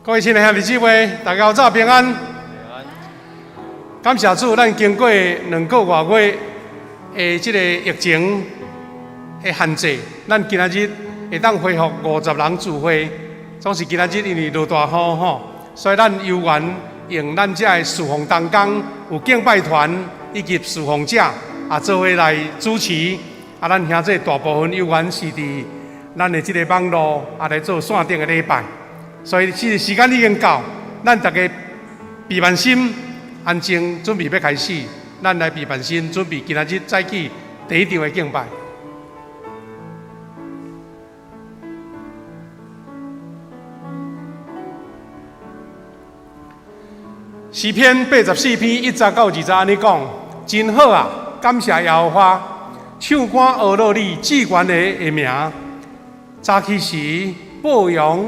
各位親愛兄弟姊妹，大家早平安。感謝主，咱經過2個外月的這個疫情的限制，咱今仔日會當恢復50人聚會。總是今仔日因為落大雨吼，所以咱有緣用咱這个事奉同工有敬拜團以及事奉者啊，做伙來主持。啊，咱兄弟大部分有緣是佇咱的這个網路啊來做線頂的禮拜。所以，這個時間已經到，咱大家閉目心，安靜，準備欲開始。咱來閉目心，準備今仔日早起第一場的敬拜。詩篇84篇1節到2節按呢講，真好啊！感謝耶和華，唱歌呵咾你至懸的名。早起時報揚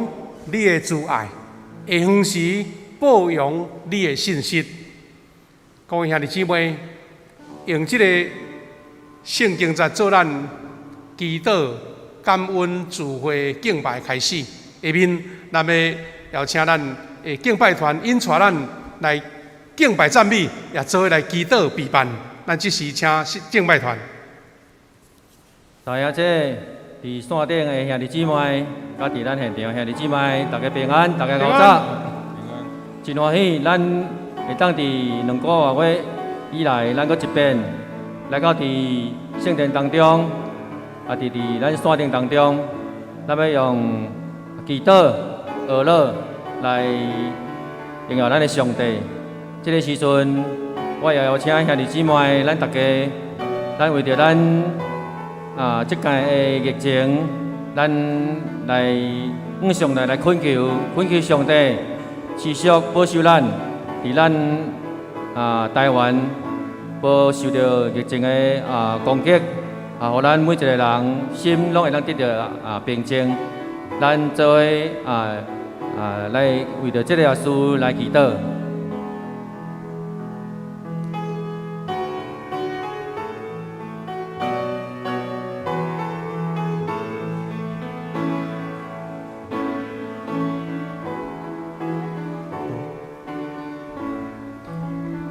你的慈愛，下昏時報揚你的信實。各位兄弟姊妹，用這個聖經節做咱祈禱、感恩、聚會、敬拜開始。下面咱欲邀請咱的敬拜團引帶咱來敬拜讚美，也做伙來祈禱備辦。咱這時請敬拜團。大家這佇線頂的兄弟姊妹，佮佇咱現場兄弟姊妹，大家平安，大家𠢕早。真歡喜，咱會當佇2個外月以來，咱閣一遍來到佇聖殿當中，啊，佇咱線頂當中，咱欲用祈禱、呵咾來榮耀咱的上帝。這个時陣，我也邀請兄弟姊妹，咱大家，咱為著咱啊，這屆的疫情，咱來向上帝來懇求，懇求上帝持續保守咱，佇咱啊台灣無受著疫情的啊攻擊，啊，予咱每一个人心攏會當得著啊平靜。咱做伙啊啊來為著這个事來祈禱。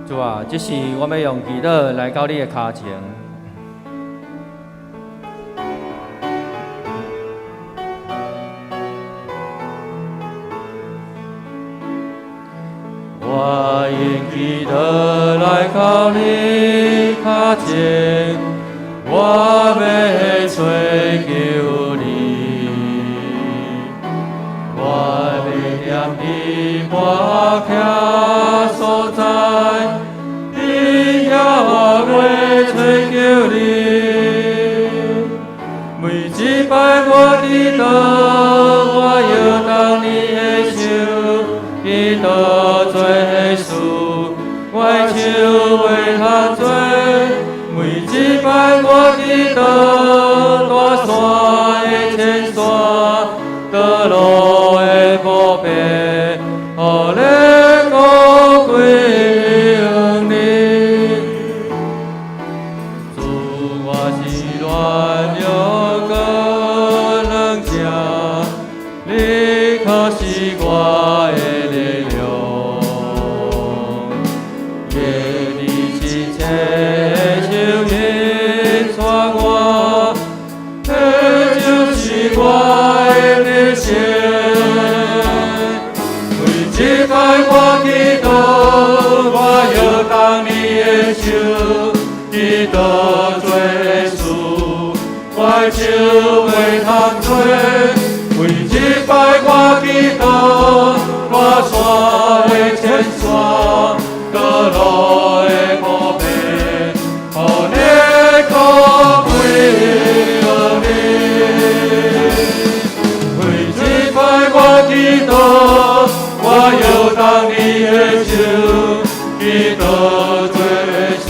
主啊，這時我欲用祈禱來到你的跤前。我用祈禱來到你跤前，我欲揣求你，我欲踮你磐徛所在，伫遐我欲揣求你。每一擺我祈禱，我搖動你的手，祈禱做事，我的手袂通做。每一擺我祈禱，大山的牽線，道路的不便，予你高貴榮你。主，我是軟弱閣軟者，你確是我的力量。願你親切的手引帶我，彼就是我的得勝。每一擺我祈禱，我搖動你的手，祈禱做事，我的手袂通做。每一擺我祈禱，大山的牽線，道路的不便，予你高貴榮你。每一擺我祈禱，我搖動你的手，祈禱做事，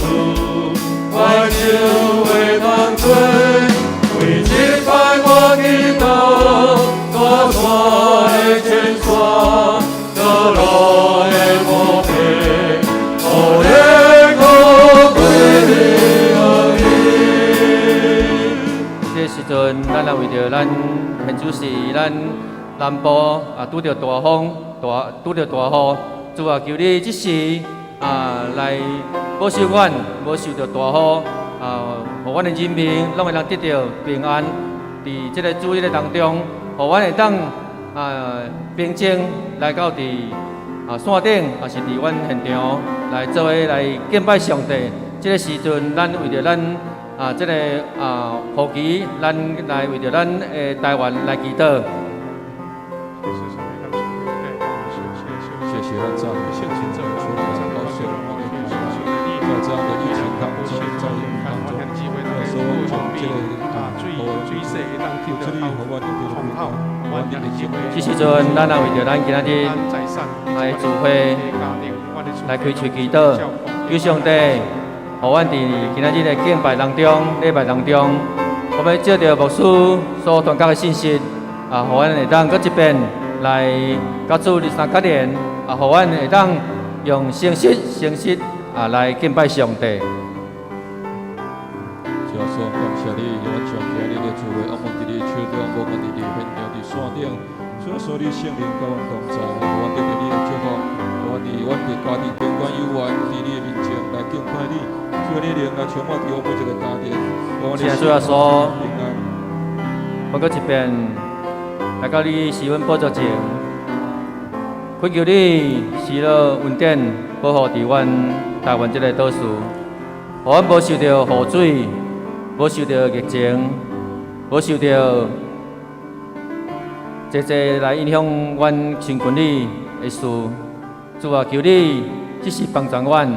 我的手袂通做。每一擺我祈禱，大山的牽線，道路的不便，予你高貴榮你。這個時陣，咱來為著咱現主時咱南部啊拄著大風，大拄著大雨。主啊，求你這時啊來保守阮，無受著大雨啊，予阮的人民攏會當得著平安。佇這個主日的當中，予阮會當啊平靜來到佇啊山頂，抑是佇阮現場來做伙來敬拜上帝。這個時陣，咱為著咱啊這個啊雨期，咱來為著咱的台灣來祈禱。謝謝咱讚美主，求你保守我們的在這樣的疫情當中，在雨當中，說從這個啊，求主你予阮得著平安，阮的生活。這時陣，咱也為著咱今仔日來聚會來開喙祈禱，求上帝，予阮佇今仔日的敬拜當中、禮拜當中，我欲借著牧師所傳講的信息，啊，予阮會當閣一遍來佮主相結連，啊，予阮會當用誠實、誠實啊來敬拜上帝。主耶穌，感謝你，讓阮將今日的聚會，我們佇你手中，無論佇你現場、佇山頂，主耶穌，你聖靈佮阮同在，予阮得著你的祝福，予阮佇阮的家庭平安有緣，佇你的面前來敬拜你。主你靈來充滿佇我每一個家庭，予阮主耶穌平安。我閣一遍來到你施恩寶座前，懇求你施落恩典，保護佇阮台灣這個島嶼，予阮無受著雨水，無受著疫情，無受著濟濟來影響阮親近你的事。主啊，求你這時幫助阮，予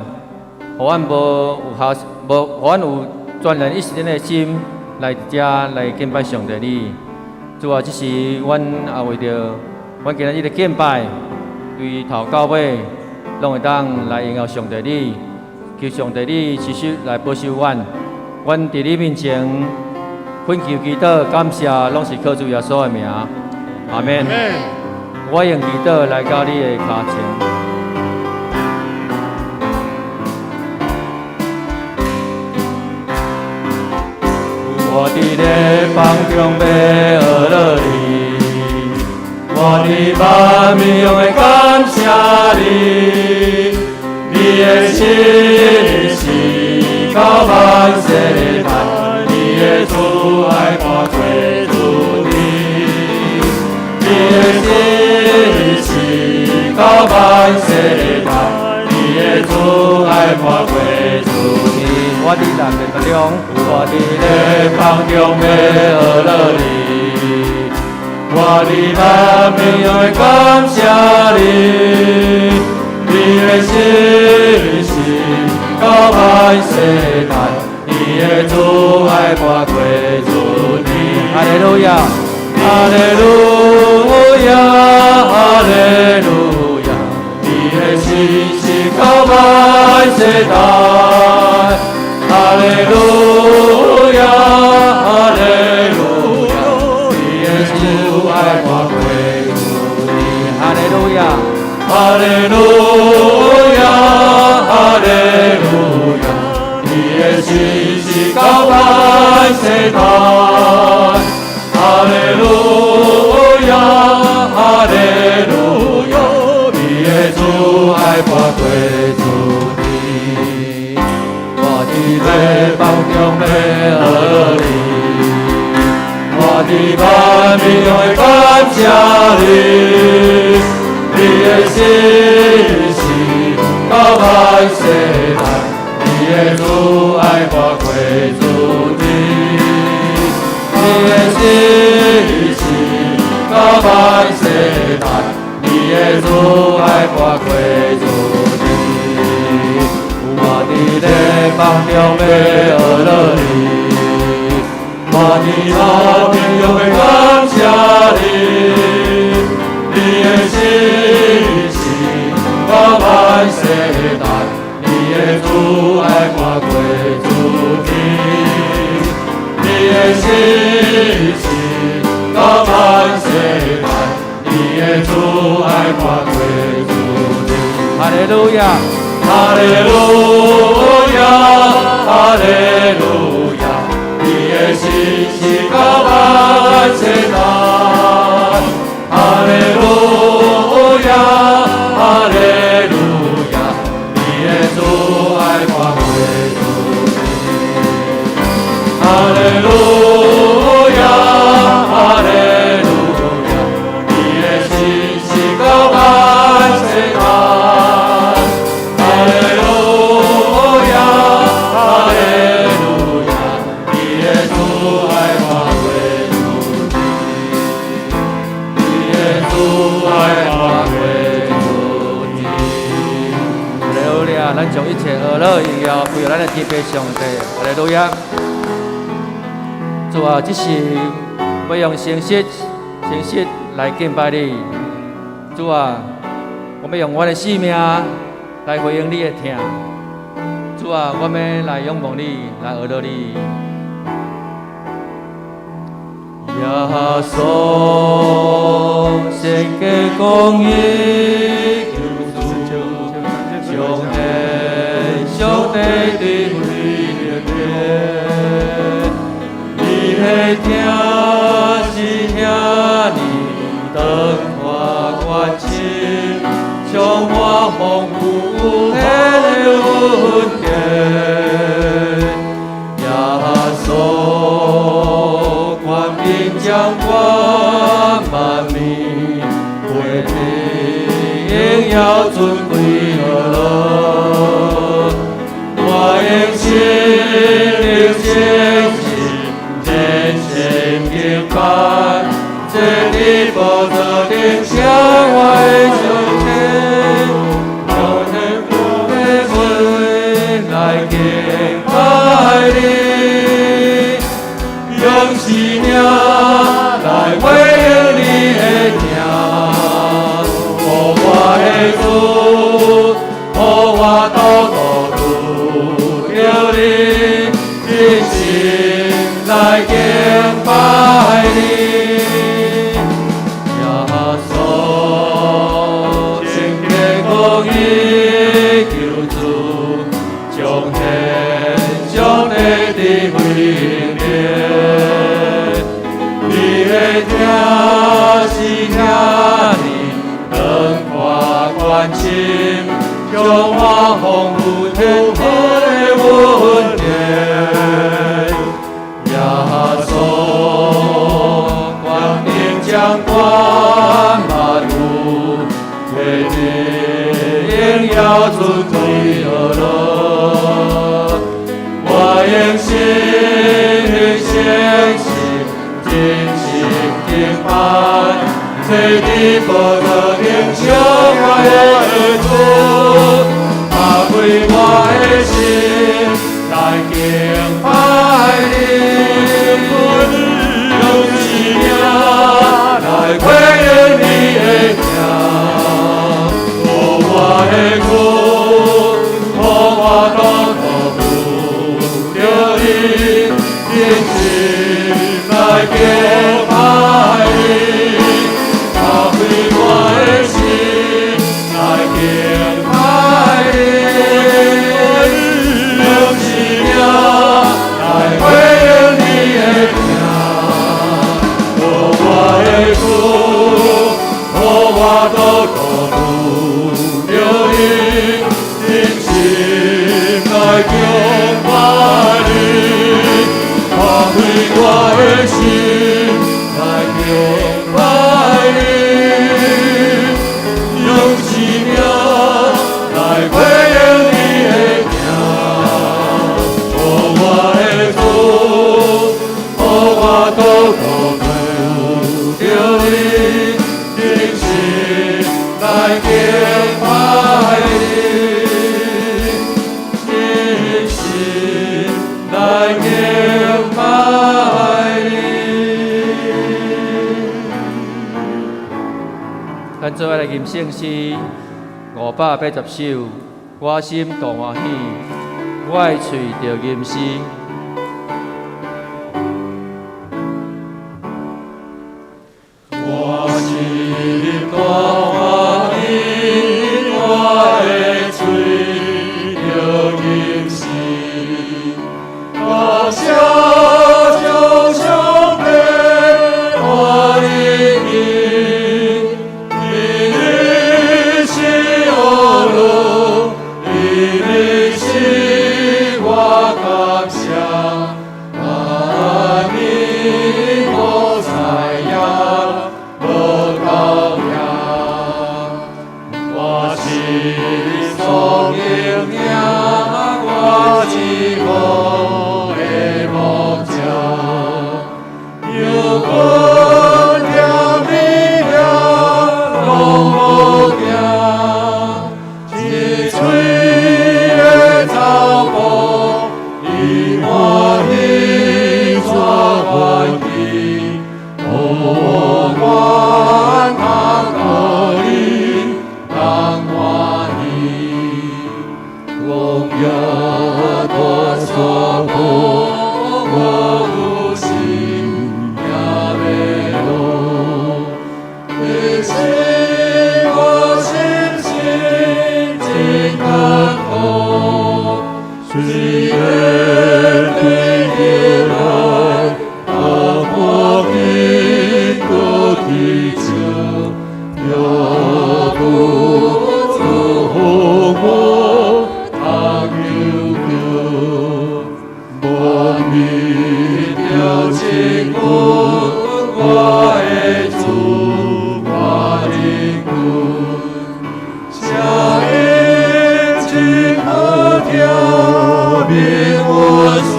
阮無有下無，予阮有全然一心的心來佇遮來敬拜上帝你。主啊，這時阮也為著阮今仔日的敬拜，對頭到尾，攏會當來榮耀上帝你。求上帝你持續來保守阮，阮佇你面前懇求祈禱感謝，攏是靠主耶穌的名。阿門。我用祈禱來到你的跤前。我佇禮房中欲學落你，我佇萬民中會感謝你，你的信實到萬世代，你的慈愛看過諸天，你的信實到萬世代，你的慈愛看過諸天。我佇人民當中，我佇禮房中欲學落你，我佇萬民中會感謝你，你的信實到萬世代，你的慈愛看過諸天。哈利路亞，哈利路亞，哈利路亞，你的信實到萬世代。哈利路亞，哈利路亞，你的慈愛看過諸天。哈利路亞，哈利路亞，哈利路亞，你的信實到萬世代。哈利路亞，哈利路亞，你的慈愛看過諸天。我佇禮房中欲學你，我佇萬民中會感謝你，你的信實到萬世代，你的慈愛看過諸天，你的信實到萬世代，你的慈愛看過諸天。我佇禮房中欲學落你，我佇萬民中欲感謝你，你的信實到萬世代，你的慈愛看過諸天，你的信實到萬世代，你的慈愛看過諸天。哈利路亞，哈利路亞，哈利路亞，你的信實到萬世代。哈利路亞。樂榮耀歸予咱的天父上帝，哈利路亞！主啊，這是欲用誠實、誠實來敬拜你。主啊，我欲用我的性命來回應你的疼。主啊，我欲來仰望你，來學著你。耶穌，聖潔公義救主，彰顯上帝的威榮。你的疼是遐爾長闊寬深，充滿豐富有限的恩典。耶穌，權柄掌管萬民，權柄榮耀尊貴何樂？我用心靈誠實，真心敬拜，坐佇寶座頂上我的上帝，用天父的恩來敬拜你，用生命來回應你的疼。予我的主，予我獨獨拄著你，真心來敬拜你。耶穌，聖潔公義救主，彰顯上帝的威榮。你的疼是遐爾長闊寬深，充滿豐富天父的恩典。耶穌，權柄掌管萬有，權柄榮耀尊貴何樂？我用心靈誠實，真心敬拜，坐佇寶座頂上我的主，打開我的心來敬拜你，用生命來回應你的疼。予我的主，予我獨獨拄著你，真心來敬拜你，打開我的心來敬拜你，用生命來回應你的疼。予我的主，予我獨獨拄著你，真心來敬拜你，打開我的心來敬拜你，用生命來回應你的疼。予我的主，予我獨獨拄著你，真心來敬拜你，真心來敬拜你。咱做伙來吟聖詩580首，我心大歡喜，我的喙著吟詩。我心大歡喜，我的喙著吟詩，感謝將上帝大恩義，因你是呵樂，因你是我感謝。面著親近我的主，我靈魂，聲音真好聽，眠溫順，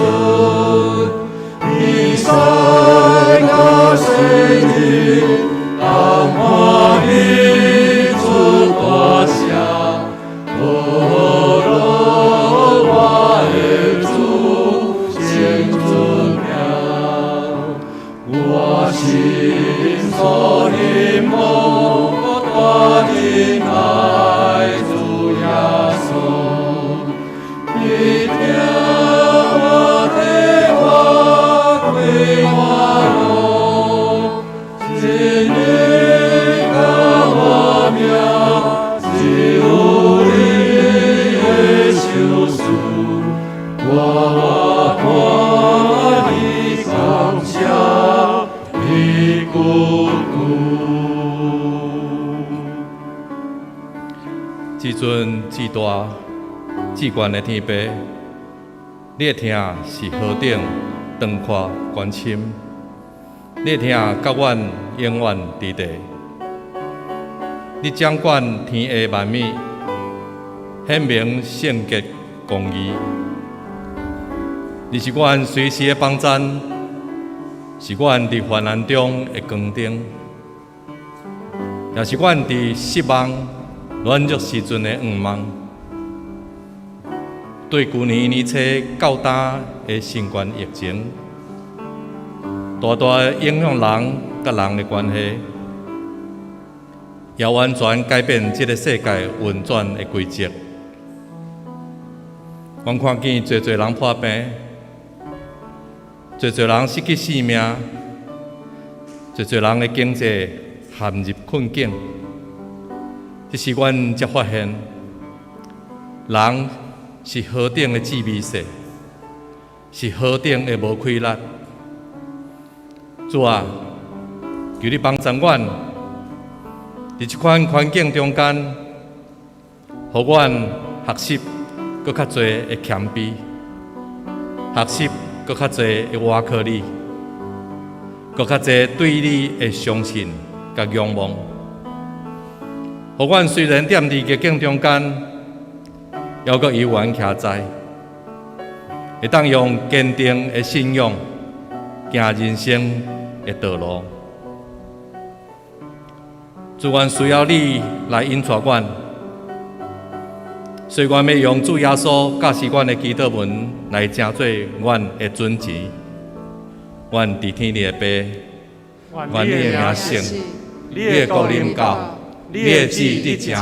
比賽甲聖靈，同歡喜出大聲，呵咾我的主，聖尊名，我心所希望，大仁愛主耶穌，你聽我替我開我路，真理佮我命，只有你的賞賜，我歡喜感謝你久久。至尊至大至懸的天父，你的疼是何等長闊懸深，你的疼佮阮永遠佇地。你掌管天下萬物，顯明聖潔公義。你是阮隨時的幫贊，是阮佇患難中的光燈，也是阮佇失望、軟弱時陣的向望。對舊年年初到今的新冠疫情，大大影響人佮人的關係，也完全改變這个世界運轉的規則。阮看見濟濟人破病，濟濟人失去性命，濟濟人的經濟陷入困境。這時阮才發現，人是何等的致微細，是何等的無氣力。主啊，求你幫助阮，佇這款環境中間，予阮學習閣較濟的謙卑，學習閣較濟的倚靠你，閣較濟對你的相信佮仰望。予阮雖然踮佇逆境中間，猶閣猶原徛在，會當用堅定的信仰行人生的道路。主，阮需要你來引帶阮，所以阮欲用主耶穌教示阮的祈禱文來成做阮的準繩。阮佇天裡的父，願你的名聖，你的國臨到，你的旨意得成，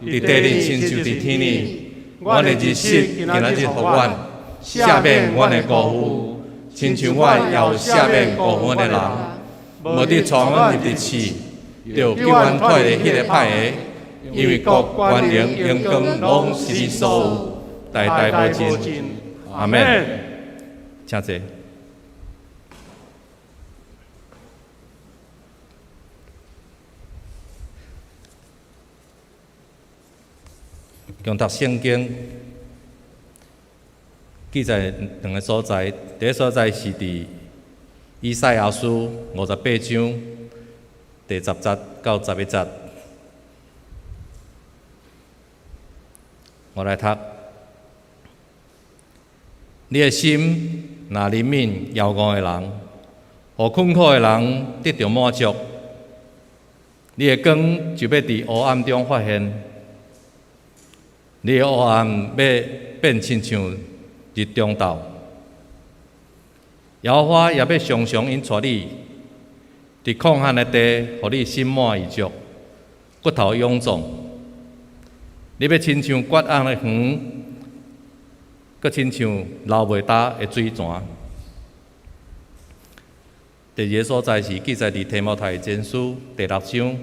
佇地裡親像佇天裡。阮的日食今仔日予阮，赦免阮的辜負，親像阮也有赦免辜負阮的人。無得帶阮入佇試，著救阮脫離彼个歹的，因為國、權能、榮光，攏是你所有，代代無盡。阿們。請坐。共讀聖經記載兩个所在，第一所在是佇以賽亞書58章第10節到11節。我來讀。你的心若憐憫枵餓的人，予困苦的人得著滿足，你的光就欲佇黑暗中發現，你的黑暗欲變親像日中晝。耶和華也欲常常引帶你，佇曠旱的地，予你心滿意足，骨頭勇壯。你欲親像割甕的園，閣親像流袂焦的水泉。第二个所在是記載佇提摩太前書第六章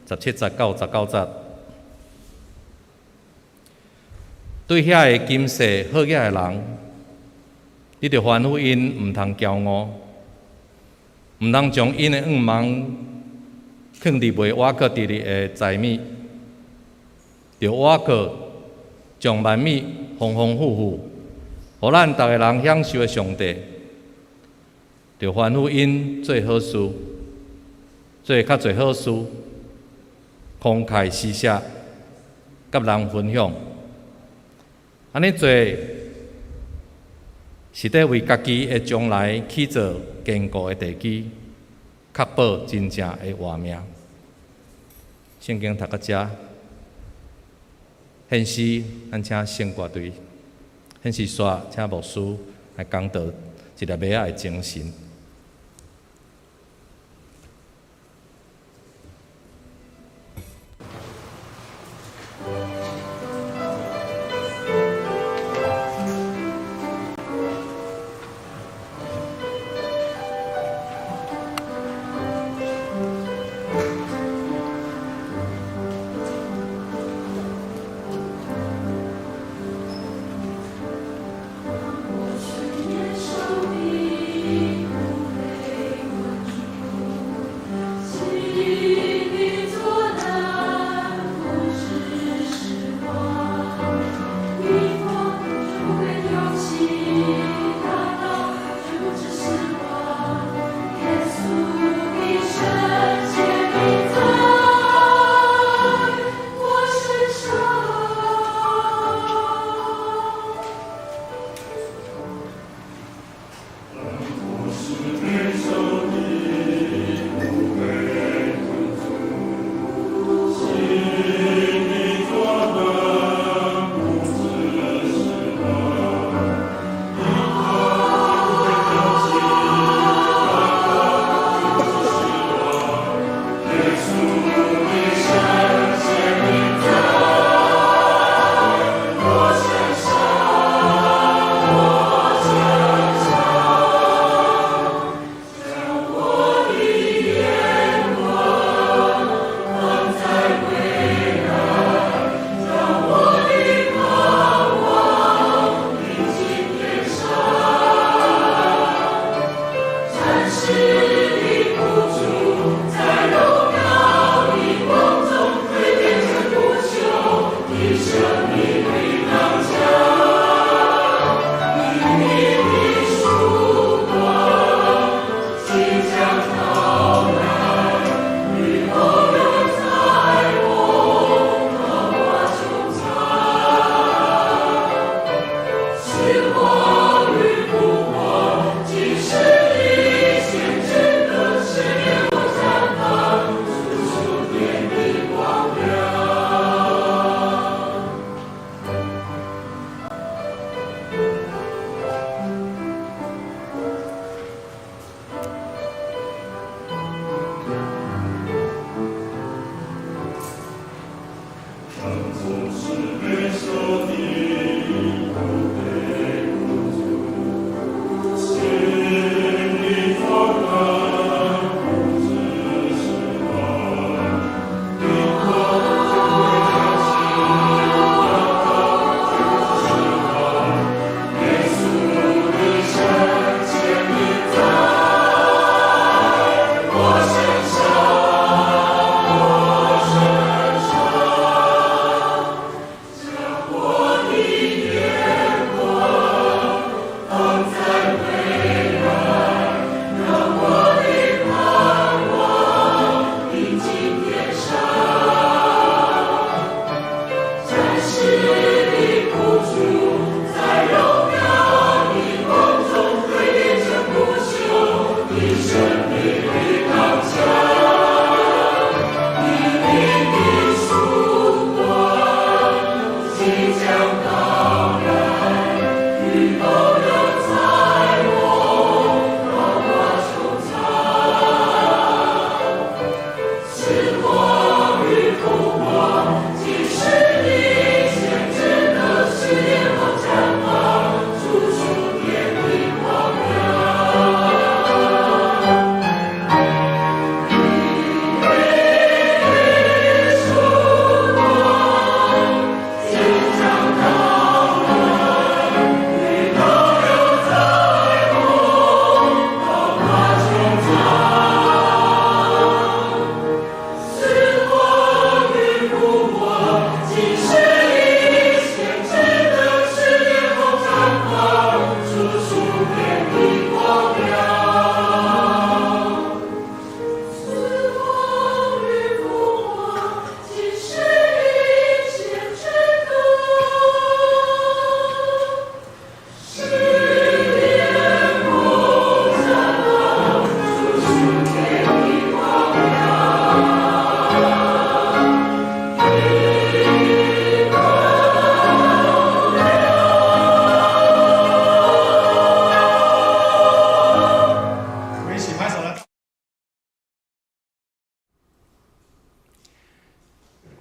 17節到19節。對遐个今世好額的人，你著吩咐𪜶毋通驕傲，毋通將𪜶的向望囥佇袂倚靠佇咧的財物，著倚靠將萬物豐豐富富，予咱逐个人享受的上帝，就吩咐𪜶做好事，做較濟好事，慷慨施捨，佮人分享。按呢做，是佇為家己的將來去做堅固的地基，確保真正會活命。聖經讀到遮，現時咱請聖歌隊，現時煞請牧師來講道一粒麥仔的精神。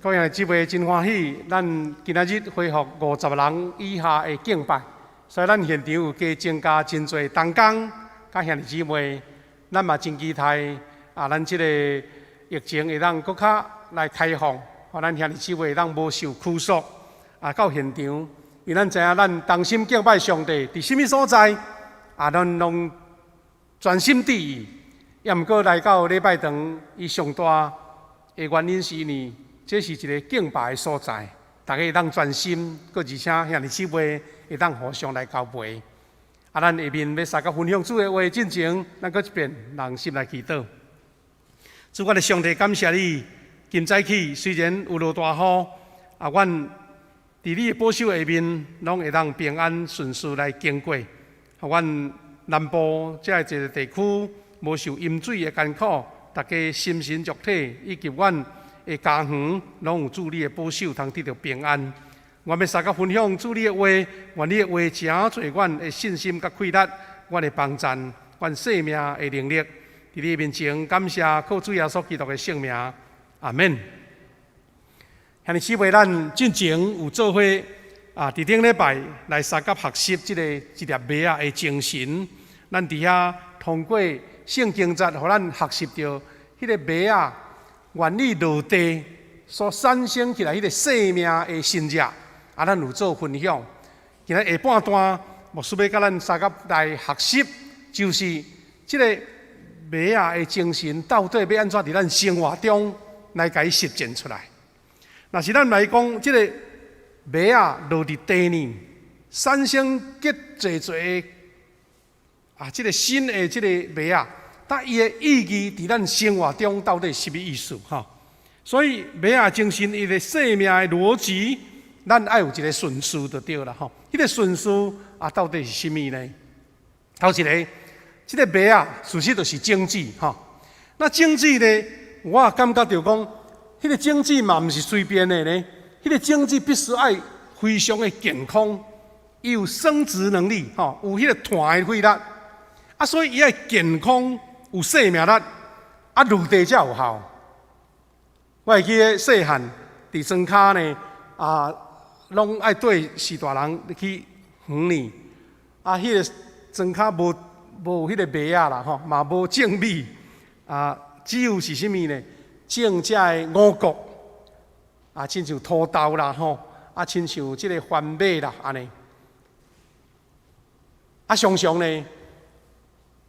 各位姊妹真歡喜，咱今仔日恢復50人以下的敬拜，所以咱現場有加增加真濟同工佮兄弟姊妹，咱嘛真期待啊！咱這個疫情會當閣較來開放，予咱兄弟姊妹會當無受拘束啊，到現場，因為咱知影咱同心敬拜上帝，佇啥物所在啊，咱攏專心致意。也毋過來到禮拜堂，伊上大的原因是因為這是一個敬拜的所在，大家會當專心，閣而且兄弟姊妹會當互相來交陪。啊，咱下面欲相佮分享主的話進前，咱閣一遍同心來祈禱。主，我的上帝，感謝你，今早起雖然有落大雨，啊，阮佇你的保守下面，攏會當平安順遂來經過。予阮南部這一個地區無受淹水的艱苦，大家心神肉體以及阮的家園，攏有主你的保守，通得著平安。我欲相佮分享主你的話，願你的話成做阮的信心佮氣力，阮的幫贊，阮生命的能力。佇你面前感謝，靠主耶穌基督的聖名，阿門。兄弟姊妹，咱進前有做伙啊，佇頂禮拜來相佮學習這个一粒麥仔的精神。咱佇遐通過聖經節，予咱學習著彼个麥仔願意落地所產生起來彼个生命的神跡，啊，咱有做分享。今仔下半段，牧師欲佮咱相佮來學習，就是這个麥仔的精神到底欲按怎佇咱生活中來共伊實踐出來。若是咱來講，這个麥仔落佇地呢，產生結濟濟啊，這个新的這个麥仔，但伊的意義佇咱生活中到底是啥物意思？吼，所以麥仔精神伊的生命的邏輯，咱愛有一个順序就對啦，吼。彼个順序啊，到底是啥物呢？頭一个，這个麥仔事實就是種子，吼。那種子呢，我也感覺著講，彼个種子嘛毋是隨便的呢。彼个種子必須愛非常的健康，伊有生殖能力，吼，有彼个傳的氣力，啊，所以伊愛健康，有生命力，啊，落地才有效。我會記得細漢佇莊跤呢，啊，攏愛綴序大人去園裡，啊，彼个莊跤無無彼个麥仔啦，吼，嘛無種米，啊，只有是啥物呢？種這个五穀，啊，親像土豆啦，吼，啊，親像這个番麥啦，按呢。啊，常常呢，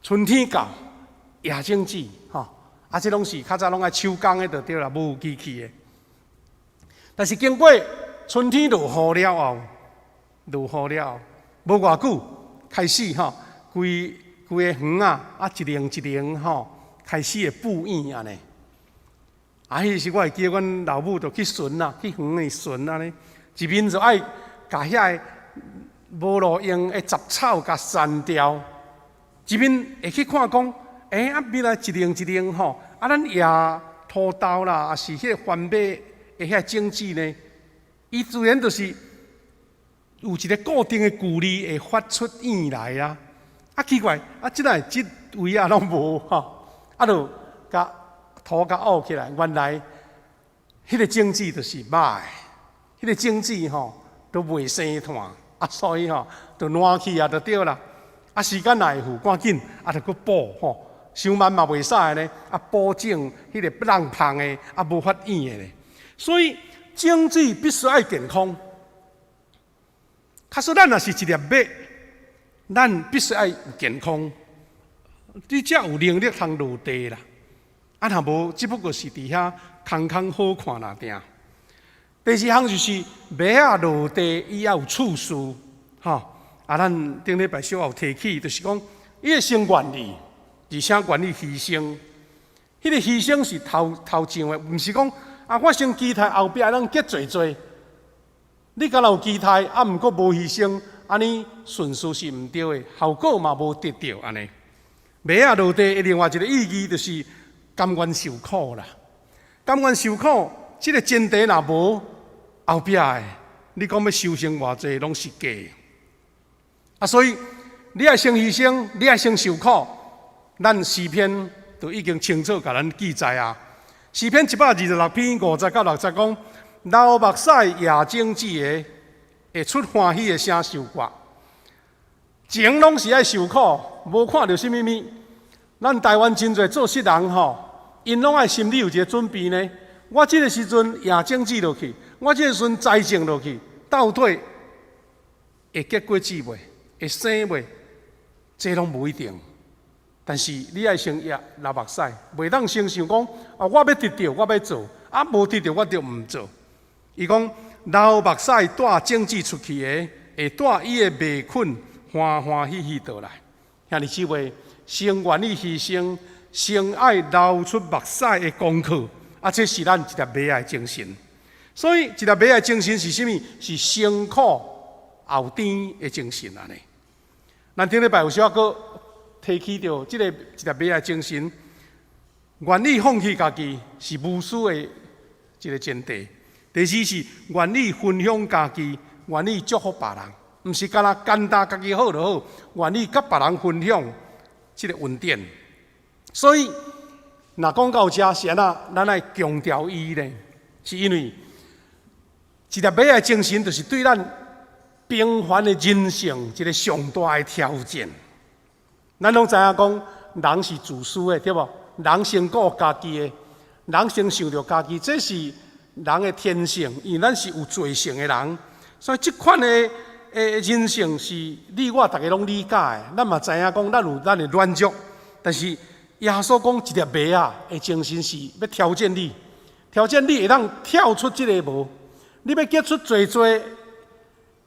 春天到，野種子，吼，啊，這攏是較早攏愛手工的就對啦，無機器的。但是經過春天落雨了後，落雨了後，無偌久開始吼，規規個園啊，啊一零一零吼，開始會布莚按呢。啊，彼時我會記得阮老母就去巡啦，去園裡巡按呢，一面就愛共遐个無路用的雜草共刪掉，一面會去看講，欸，啊，原來一零一零吼，啊，咱野土豆啦，抑是彼个番麥的遐種子呢，伊自然就是有一个固定的距離會發出莚來啊。啊，奇怪，啊，這來這位啊攏無吼，啊，就共土共挖起來，原來彼个種子就是歹的，彼个種子吼都袂生湠，啊，所以吼就爛去啊，就對啦。啊，時間若會赴，趕緊啊，就閣補吼，傷慢嘛袂使呢。啊，補種彼个浪芳的，啊，無發莚的咧。所以種子必須愛健康。假使咱若是一粒麥，咱必須愛有健康，你才有能力通落地啦。啊，若無，只不過是佇遐空空好看爾爾。第二項就是麥仔落地，伊愛有次序，吼。啊，咱頂禮拜小可有提起，就是講伊會先願意，而且願意犧牲。彼个犧牲是頭頭上的，毋是講啊，我先期待後壁攏結濟濟。你敢若有期待，啊，毋過無犧牲，按呢順序是毋對的，效果嘛無得著按呢。麥仔落地的另外一個意義就是甘願受苦啦。甘願受苦，這個前提若無，後壁的你講欲收成偌濟，攏是假的。啊，所以你愛先犧牲，你愛先受苦。咱詩篇都已經清楚共咱記載啊。詩篇126篇5節到6節講。流目屎掖種子的，會出歡喜的聲收割。前攏是愛受苦，無看著啥物物。咱台灣真濟做事人吼，𪜶攏愛心裡有一個準備呢。我這個時陣掖種子落去，我這個時陣栽種落去，到底會結果子袂？會生袂？這攏無一定。但是你愛先掖流目屎，袂當先想講啊，我欲得著，我欲做，啊無得著我就毋做。伊講流目屎帶種子出去的，會帶伊的麥捆歡歡喜喜倒來。兄弟姊妹，先願意犧牲，先愛流出目屎的功課，啊，這是咱一粒麥仔的精神。所以，一粒麥仔的精神是啥物？是先苦後甜的精神按呢。咱頂禮拜有小可閣提起著這個一粒麥仔的精神，願意放棄家己是無私的一個前提。第二是願意分享家己，願意祝福別人，毋是干焦簡單家己好就好，願意佮別人分享這個恩典。所以，若講到這是按怎，咱愛強調伊呢？是因為一粒麥仔的精神，就是對咱平凡的人生一個上大的挑戰。咱攏知影講，人是自私的，對無？人先顧家己的，人先想著家己，這是人的天性，因為咱是有罪性的人，所以這款的人性是你我逐家攏理解的。咱嘛知影講，咱有咱的軟弱，但是耶穌講一粒麥仔的精神是欲挑戰你，挑戰你會當跳出這個無？你欲結出濟濟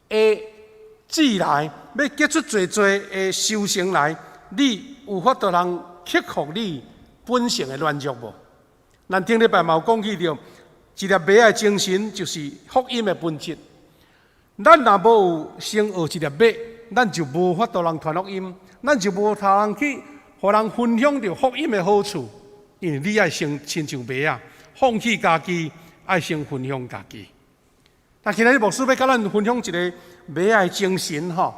的子來，欲結出濟濟的收成來，你有法度通克服你本性的軟弱無？咱頂禮拜嘛有講起著，一粒麥仔的精神就是福音的本質。咱若無有先學一粒麥，咱就無法度通傳福音，咱就無法通去予人分享著福音的好處。因為你愛先親像麥仔，放棄家己，愛先分享家己。但今仔日牧師欲佮咱分享一個麥仔的精神吼，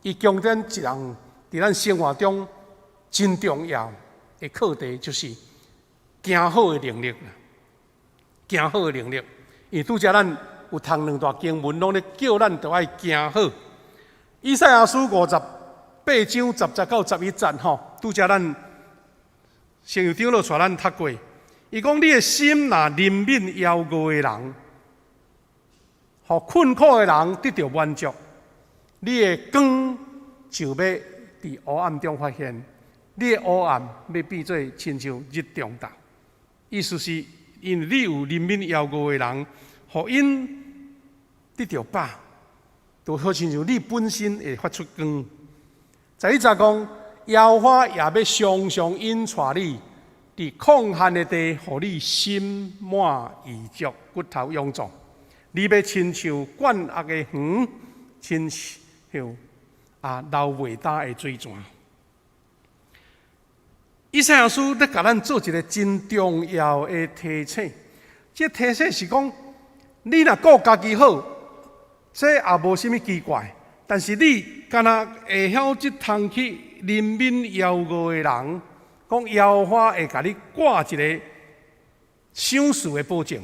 伊強調一項佇咱生活中真重要的課題，就是行好的能力。行好的能力，因為拄才咱有讀兩段經文，攏咧叫咱著愛行好。以賽亞書58章10節到11節吼，拄才咱先有長老帶咱讀過。伊講你的心若憐憫枵餓的人，予困苦的人得著滿足，你的光就欲佇黑暗中發現，你的黑暗欲變做親像日中晝。意思是，因為你有憐憫枵餓的人，予𪜶得著飽，就好親像你本身會發出光。11節講，耶和華也欲常常引帶你，佇曠旱的地，予你心滿意足，骨頭勇壯。你欲親像灌沃的園，親像流袂焦的水泉。以賽亞書咧共咱做一個真重要的提醒，這個提醒是講，你若顧家己好，這也無啥物奇怪。但是你敢若會曉這通去憐憫枵餓的人，講耶和華會共你掛一個賞賜的保證，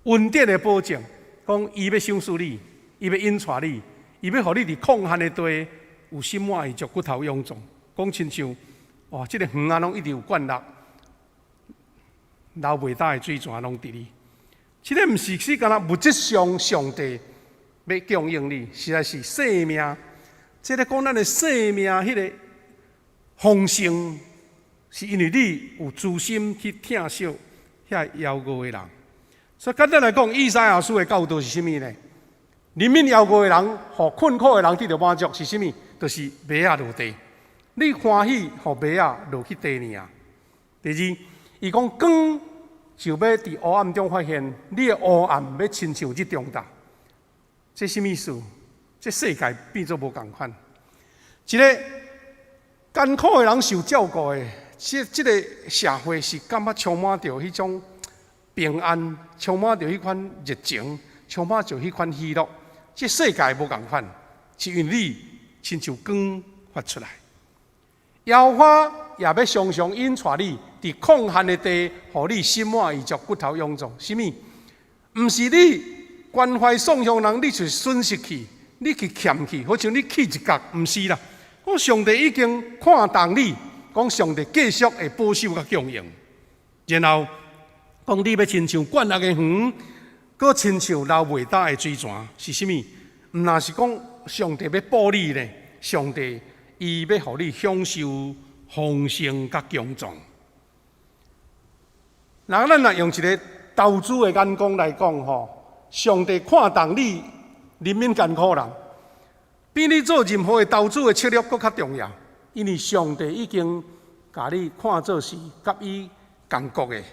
恩典的保證，講伊欲賞賜你，伊欲引帶你，伊欲予你佇曠旱的地有心滿意足，骨頭勇壯。講親像哇，這個園仔攏一直有灌落，流袂焦的水泉攏佇裡。這個毋是是干焦物質上上帝欲供應你，實在是生命。這個講咱的生命，彼個豐盛，是因為你有慈心去疼惜遐枵餓的人。所以簡單來講，以賽亞書的教導是啥物呢？憐憫枵餓的人，予困苦的人得著滿足，是啥物？就是麥仔落地。你歡喜予麥仔落去地爾。第二，伊講光就欲佇黑暗中發現，你的黑暗欲親像日中晝。這啥物意思？這世界變做無仝款。一個艱苦的人受照顧的，這個社會是感覺充滿著彼種平安，充滿著彼款熱情，充滿著彼款喜樂。這世界無仝款，是因為你親像光發出來。耶和華也欲常常引帶你，佇曠旱的地，予你心滿意足，骨頭勇壯。啥物？毋是你關懷喪鄉人，你就損失去，你去欠去，好像你去一角，毋是啦。講上帝已經看重你，講上帝繼續會保守佮供應。然後講你欲親像灌木的園，閣親像流袂焦的水泉，是啥物？毋若是講上帝欲保你咧，上帝伊欲予你享受豐盛佮強壯。若咱若用一个投資的眼光來講吼，上帝看重你，憐憫艱苦人，比你做任何的投資的策略閣較重要。因為上帝已經共你看做是佮伊仝國的，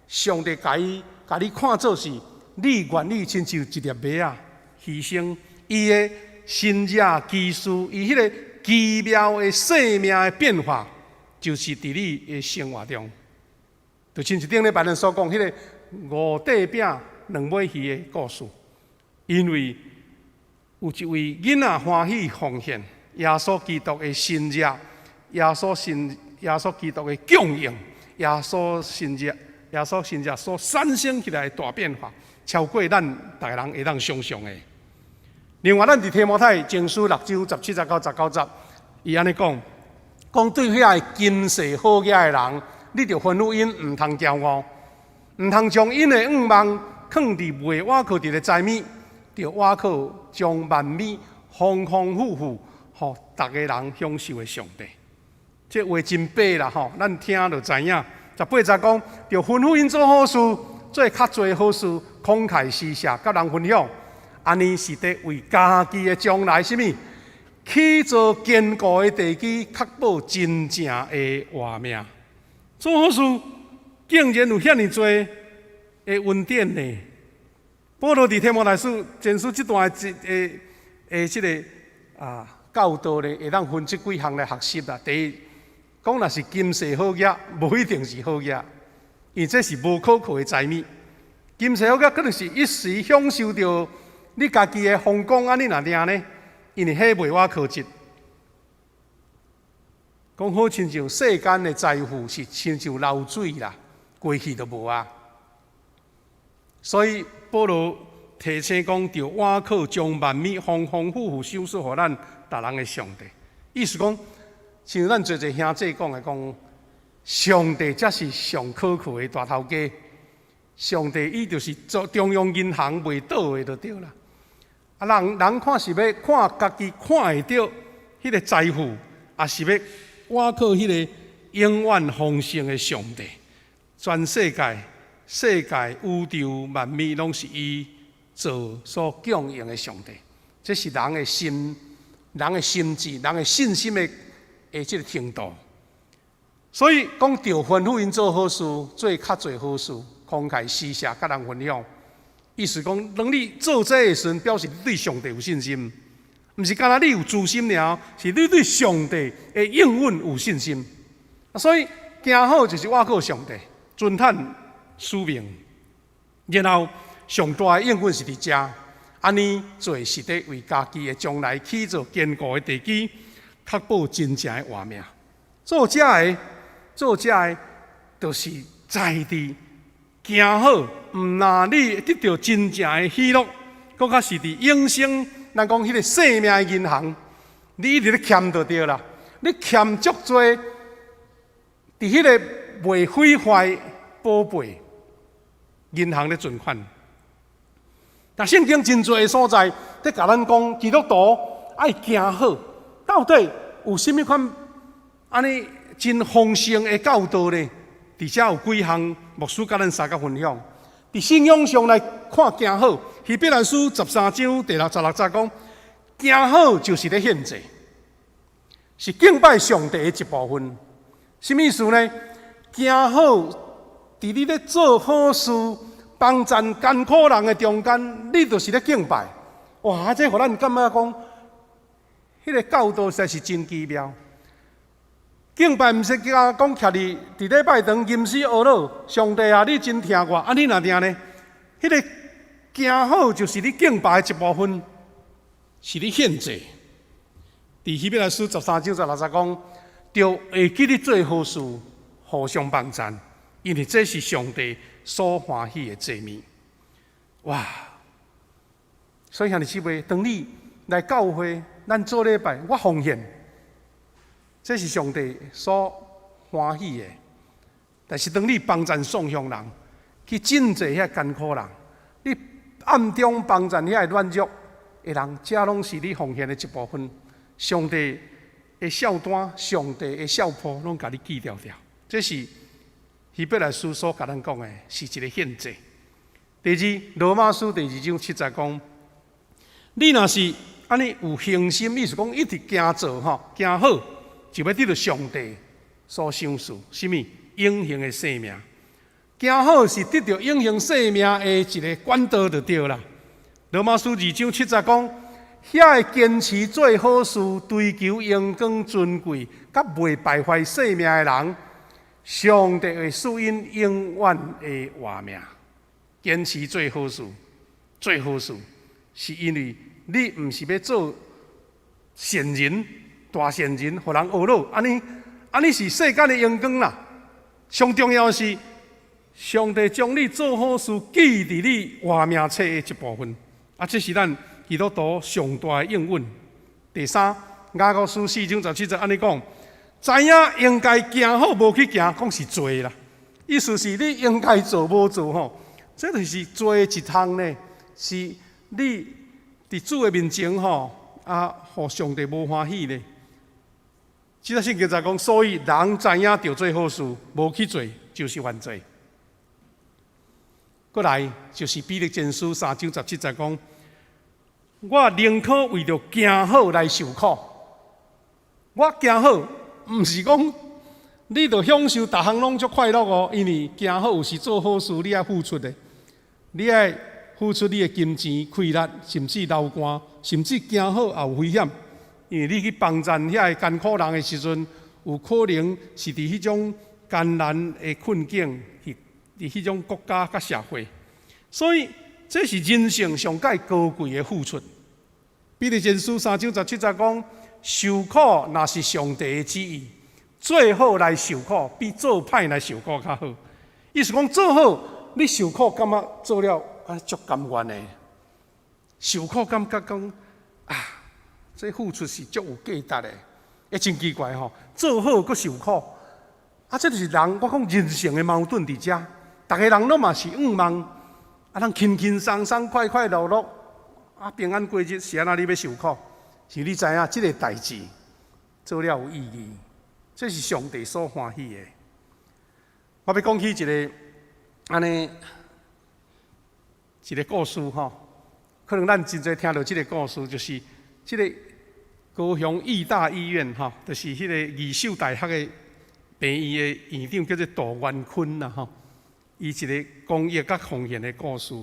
上帝共你看做是你願意親像一粒麥仔犧牲，伊的神蹟奇事，伊彼个奇妙的生命的變化，就是佇你的生活中。就親像頂禮拜咱所講，彼个五塊餅兩尾魚的故事，因為有一位囡仔歡喜奉獻耶穌基督的神蹟，耶穌基督的供應，耶穌神蹟所產生起來的大變化，超過咱逐个人會當想像的。另外，咱佇提摩太前書六章十七節到十九節，伊按呢講，講對遐个今世好額的人，你著吩咐𪜶毋通驕傲，毋通將𪜶的向望囥佇袂倚靠佇的財物，著倚靠將萬物豐豐富富，予逐个人享受的上帝。這話真白啦吼，咱聽就知影。十八節講，著吩咐𪜶做好事，做較濟好事，慷慨施捨，佮人分享。按呢是佇為家己的將來，啥物？起造堅固的地基，確保真正的活命。做好事，竟然有遐爾濟的恩典呢？保羅佇提摩太書前書這段的這个教導咧，會當分這幾項來學習啦。第一，講若是今世好額，無一定是好額，因為這是無可靠的財物。今世好額可能是一時享受著你家己的風光，按呢爾呢？因為彼袂倚靠質。講好親像世間的財富是親像流水啦，過去就無啊。所以保羅提醒講，著倚靠將萬物豐豐富富賞賜予咱逐人的上帝。意思講，像咱濟濟兄弟講的講，上帝才是上可靠的大頭家。上帝伊就是做中央銀行袂倒的就對啦。啊，人人看是欲看家己看會著彼个財富，抑是欲倚靠彼个永遠豐盛的上帝。全世界、世界、宇宙萬物攏是伊造所供應的上帝。這是人的心、人的心智、人的信心的這个程度。所以講，著吩咐𪜶做好事，做較濟好事，慷慨施捨，佮人分享。意思講，當你做這个時陣，表示你對上帝有信心，毋是干焦你有資心爾，是你對上帝的應允有信心。所以行好就是倚靠上帝，遵行使命。然後上大的應允是佇遮，按呢做是佇為家己的將來起造堅固的地基，確保真正的活命。做這个，做這个，就是在佇行好，毋若你得著真正的喜樂，閣較是佇永生，咱講彼个生命的銀行，你一直咧欠就對啦。你欠足濟，佇彼个袂毀壞寶貝銀行咧存款。但聖經真濟的所在，佇共咱講，基督徒愛行好，到底有啥物款按呢真豐盛的教導呢？佇遮有幾項牧師佮咱相共分享。佇信仰上來看行好，希伯來書十三章第六十六節講，行好就是咧獻祭，是敬拜上帝的一部分。什麼意思呢？行好，佇你咧做好事、幫贊艱苦人的中間，你就是咧敬拜。哇！這予咱感覺講，彼个教導實在是真奇妙。敬拜毋是叫講徛佇禮拜堂吟詩呵咾，上帝啊，你真疼我，按呢爾呢？彼个行好就是你敬拜的一部分，是你獻祭。佇希伯來書十三章十六節講，著會記得做好事，互相幫贊，因為這是上帝所歡喜的祭物。哇！所以兄弟姊妹，當你來教會，咱做禮拜，我奉獻，這是上帝所歡喜的。但是當你幫贊喪鄉人，去賑濟遐艱苦人，你暗中幫贊遐個軟弱的人，這攏是你奉獻的一部分。上帝的數單，上帝的數簿，攏共你記牢牢。這是希伯來書所共咱講的，是一個獻祭。第二，羅馬書第二章七節講，你若是按呢有恆心，意思講一直行做吼，行好，就欲得著上帝所賞賜，啥物永恆的生命。行好是得著永恆生命的一個管道就對啦。羅馬書二章七節講，遐個堅持做好事、追求榮光尊貴、佮袂敗壞性命的人，上帝會賜𪜶永遠的活命。堅持做好事，做好事，是因為你毋是欲做善人、大善人，予人呵咾，按呢按呢是世間的榮光啦。上重要的是，上帝將你做好事記佇你活命冊的一部分。啊，這是咱基督徒上大的應允。第三，雅各書四章十七節按呢講，知影應該行好無去行，講是罪啦。意思是你應該做無做吼，這就是罪的一項呢，是你佇主的面前吼，啊，予上帝無歡喜呢。這節聖經就講，所以人知影著做好事，無去做，就是犯罪。過來就是彼得前書三章十七節講，我寧可為著行好來受苦。我行好，毋是講你著享受逐項攏足快樂哦，因為行好有時做好事，你愛付出的，你愛付出你的金錢、氣力，甚至流汗，甚至行好也有危險，因為你去幫贊遐個艱苦人的時陣，有可能是佇彼種艱難的困境，佇彼種國家佮社會，所以這是人性上蓋高貴的付出。彼得前書三章十七節講，受苦若是上帝的旨意，做好來受苦，比做歹來受苦較好。意思講做好，你受苦感覺做了啊足甘願的，受苦感覺講啊，這付出是足有價值的，會真奇怪吼，做好閣受苦，啊，這就是人我講人性的矛盾佇遮。逐个人攏嘛是向望，啊，咱輕輕鬆鬆、快快樂樂，啊，平安過日，是按怎你欲受苦？是你知影這个代誌做了有意義，這是上帝所歡喜的。我欲講起一个按呢一个故事吼，可能咱真濟聽著這个故事，就是這个高雄義大醫院吼，就是彼个義守大學的病院的院長叫做杜元坤啦吼。伊一个公益佮奉獻的故事。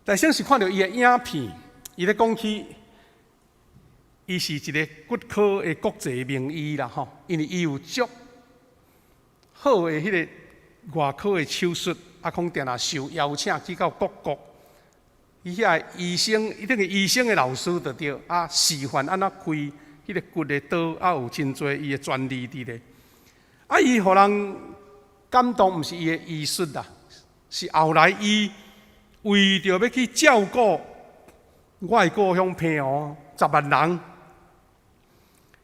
但先是看著伊的影片，伊咧講起，伊是一个骨科的國際名醫啦吼，因為伊有足好的彼个外科的手術，啊，講定定受邀請去到各國，伊遐個醫生，伊等於醫生的老師就對，啊，示範按怎開彼個骨的刀，啊，有真濟伊的專利佇咧，啊，伊予人感動，毋是伊的醫術啦，是後來伊為著欲去照顧我的故鄉澎湖10萬人，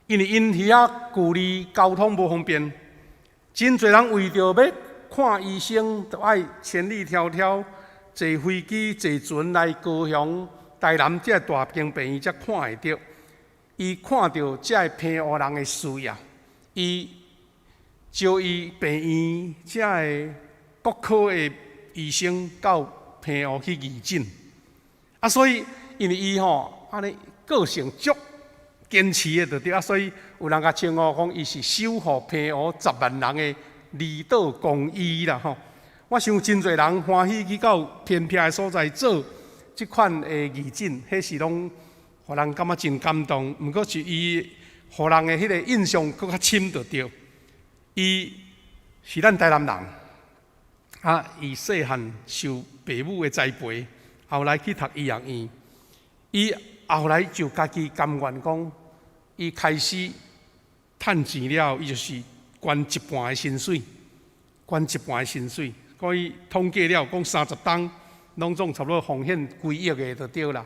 因為𪜶遐距離交通無方便，真濟人為著欲看醫生，就愛千里迢迢坐飛機、坐船來高雄、台南這個大間病院才看會著。伊看著這个澎湖人的需要，伊招伊病院這个骨科的醫生到澎湖去義診。啊，所以因為伊吼按呢個性足堅持的就對啊，所以有人共稱呼講伊是守護澎湖十萬人的離島公醫啦吼。我想真濟人歡喜去到偏僻的所在做這款的義診，彼是攏予人感覺真感動。毋過是伊予人的彼個印象閣較深就對。伊是咱台南人，啊，伊細漢受爸母的栽培，後來去讀醫學院。伊後來就家己甘願講，伊開始趁錢了，伊就是捐一半的薪水，捐一半的薪水。所以統計了，講30冬攏總差不多奉獻幾億的就對啦。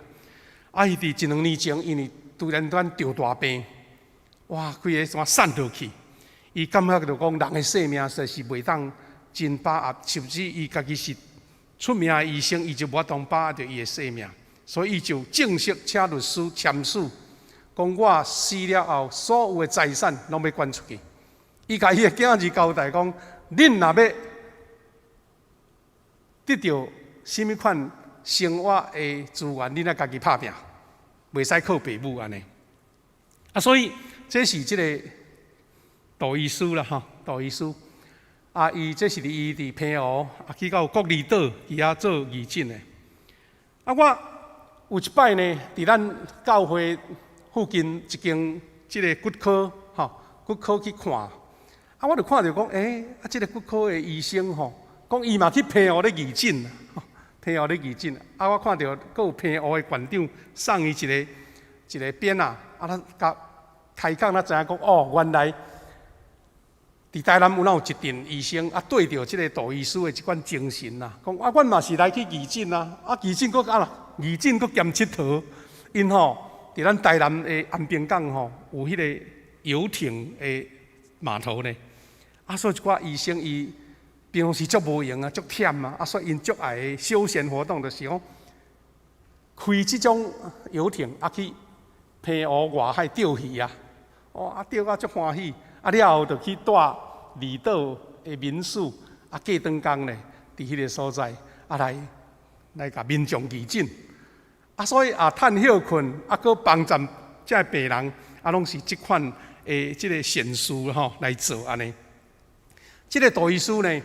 啊，伊佇一兩年前，因為突然間著大病，哇，規个怎散落去。伊感覺就講，人的性命實在是袂當真把握，甚至伊家己是出名的醫生，伊就無法度把握著伊的性命，所以伊就正式請律師簽署，講我死了後，所有的財產攏欲捐出去。伊共伊的囝兒交代講，恁若欲得著啥物款生活的資源，恁愛家己拍拚，袂使靠爸母按呢。啊，所以這是這个杜醫師啦，吼，杜醫師。啊，伊這是佇伊佇澎湖啊，去到國離島佇遐做義診的。啊，我有一擺呢，佇咱教會附近一間這个骨科，吼，骨科去看。啊，我就看著講，欸，啊，這个骨科的醫生吼，講伊嘛去澎湖咧義診，澎湖咧義診。啊，我看著閣有澎湖的館長送伊一个一个匾仔，啊，咱共開講，才知影講，哦，原來佇台南有哪有一陣醫生啊，對著這个杜醫師的這款精神啊，講啊，阮嘛是來去義診啊，啊，義診閣啊，義診閣兼𨑨迌，𪜶吼佇咱台南的安平港吼有彼个遊艇的碼頭呢，啊，所以一寡醫生伊平常時足無閒啊，足忝啊，啊，所以𪜶足愛的休閒活動就是講開這種遊艇啊去澎湖外海釣魚啊，哦，啊釣啊足歡喜。啊了後就去蹛離島的民宿，啊過長工咧，佇彼个所在，啊來來共民眾義診。啊所以啊趁歇睏，啊閣幫贊這个病人，啊攏是這款的這个善事吼來做按呢。這个杜醫師呢，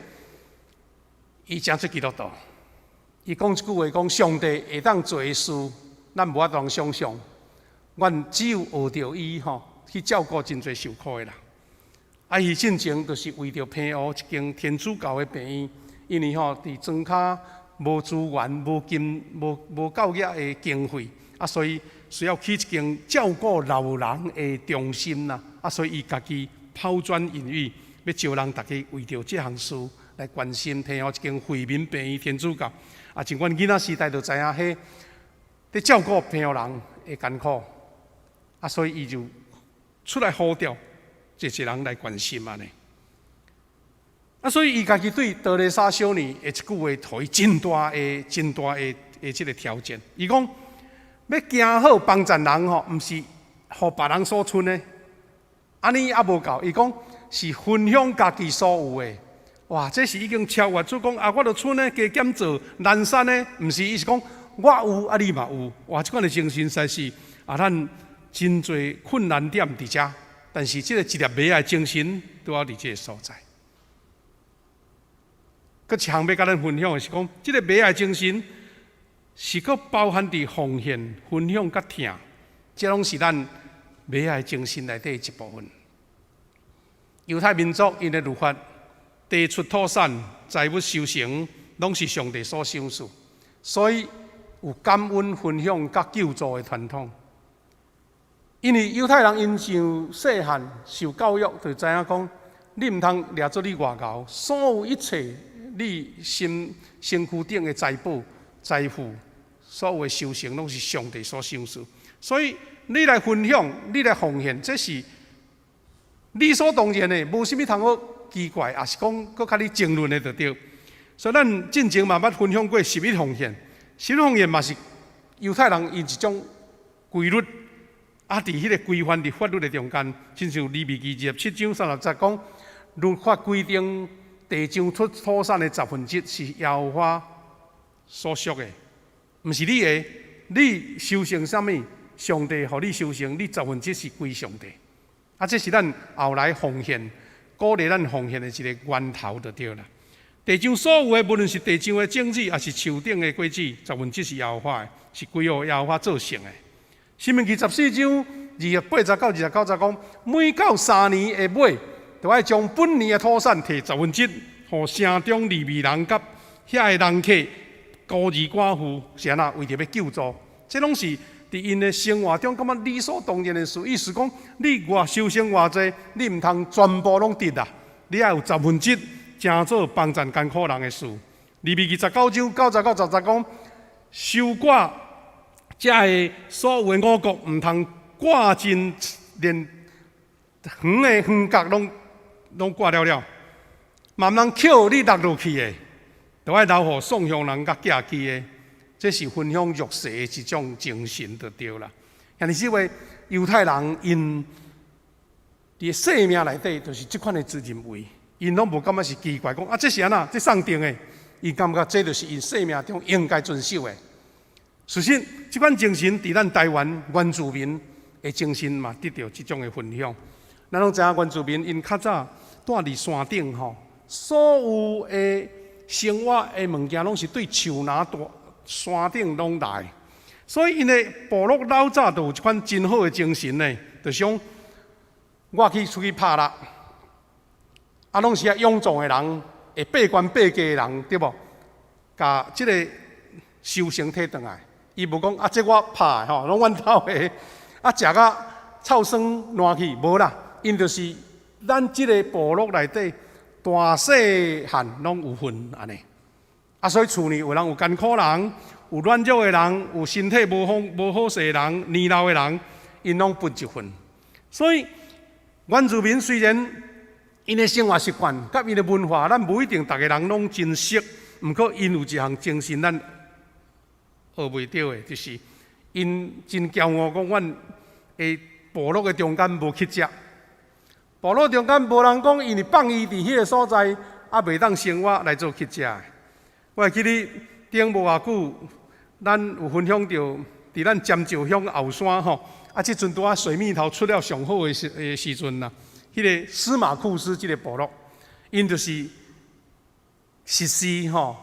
伊誠做基督徒，伊講一句話講上帝會當做的事，咱無法度想象。阮只有學著伊吼，去照顧真濟受苦的人。啊！伊進前就是為著澎湖一間天主教的病院，因為吼佇莊跤無資源、無金、無無夠額的經費，啊，所以需要起一間照顧老人的中心啦。啊，所以伊家己拋磚引玉，欲招人逐家為著這項事來關心澎湖一間惠民病院天主教。啊，像阮囡仔時代就知影，彼佇照顧澎湖人的艱苦，啊，所以伊就出來呼召。濟濟人來關心按呢，啊，所以伊家己對德蕾莎修女的一句話，予伊真大的、真大的的這个挑戰。伊講欲行好幫贊人吼，毋是予別人所賰的，按呢猶無夠。伊講是分享家己所有的。哇，這是已經超越出講啊！我著賰呢，加減做難產呢，毋是，伊是講我有啊，你嘛有。哇，這款的精神實在是啊，咱真濟困難點佇遮。但是這个一粒麥仔的精神，拄好佇這个所在。閣一項欲共咱分享的是講，這个麥仔的精神是閣包含佇奉獻、分享佮疼，這攏是咱麥仔的精神內底一部分。猶太民族𪜶的律法，地出土產、財物收成，攏是上帝所賞賜，所以有感恩、分享佮救助的傳統。因為猶太人𪜶上細漢受教育，就知影講，你毋通掠做你外𠢕，所有一切你身身軀頂的財寶、財富，所有的收成，攏是上帝所賞賜。所以你來分享，你來奉獻，這是理所當然的，無啥物通好奇怪，抑是講閣共你爭論的就對。所以咱進前嘛捌分享過十一奉獻，十一奉獻嘛是猶太人𪜶一種規律。啊！佇彼个規範佇法律的中間，親像利未記27章30節講，律法規定地上出土產的十分之一是耶和華所屬的，毋是你的。你收成啥物，上帝予你收成，你十分之一是歸上帝。啊，這是咱後來奉獻，鼓勵咱奉獻的一个源頭就對啦。地上所有的，無論是地上的種子，抑是樹頂的果子，十分之一是耶和華的，是歸予耶和華做聖的。申命記14章28到29節講，每到3年的尾，就愛將本年的土產提十分之一，予城中利未人佮遐个人客、孤兒寡婦，是按怎為著欲救助？這攏是佇𪜶的生活中感覺理所當然的事。意思講，你偌收成偌濟，你毋通全部攏得啦，你愛有十分之一，成做幫贊艱苦人的事。利未記19章9節到10節講，收割遮的所有的五穀，毋通割盡，連園的園角攏割了了，嘛毋通抾你落落去的，都愛留予送鄉人佮寄居的。這是分享弱勢的一種精神，就對啦。兄弟姊妹，猶太人𪜶佇生命內底，就是這款的責任為，𪜶攏無感覺是奇怪，講啊，這是按怎？這送定的，𪜶感覺這就是𪜶生命中應該遵守的。事實，這款精神佇咱台灣原住民的精神嘛，得著這種的分享。咱攏知影原住民𪜶較早蹛佇山頂吼，所有的生活的物件攏是對樹林大山頂攏來，所以𪜶的部落老早就有這款真好的精神呢，就想我去出去拍獵，啊，攏是遐勇壯的人，會爬懸爬架的人，對無？共這个收成提轉來，伊無講啊，這我拍的吼，攏阮兜的，啊，食甲臭酸爛去，無啦，𪜶就是咱這个部落內底大細漢攏有份按呢。啊，所以厝裡有人有艱苦人，有軟弱的人，有身體無好無好勢的人，年老的人，𪜶攏分一份。所以原住民雖然𪜶的生活習慣佮𪜶的文化，咱無一定逐个人攏真熟，毋過𪜶有一項精神，咱學袂著的，就是𪜶真驕傲，講阮的部落的中間無乞食，部落中間無人講，因為放伊佇彼个所在，啊，袂當生活來做乞食的。我會記得頂無偌久，咱有分享著，佇咱尖石鄉後山吼，啊，這陣拄仔水蜜桃出了上好的時陣啦。彼个司馬庫斯這个部落，𪜶就是實施吼，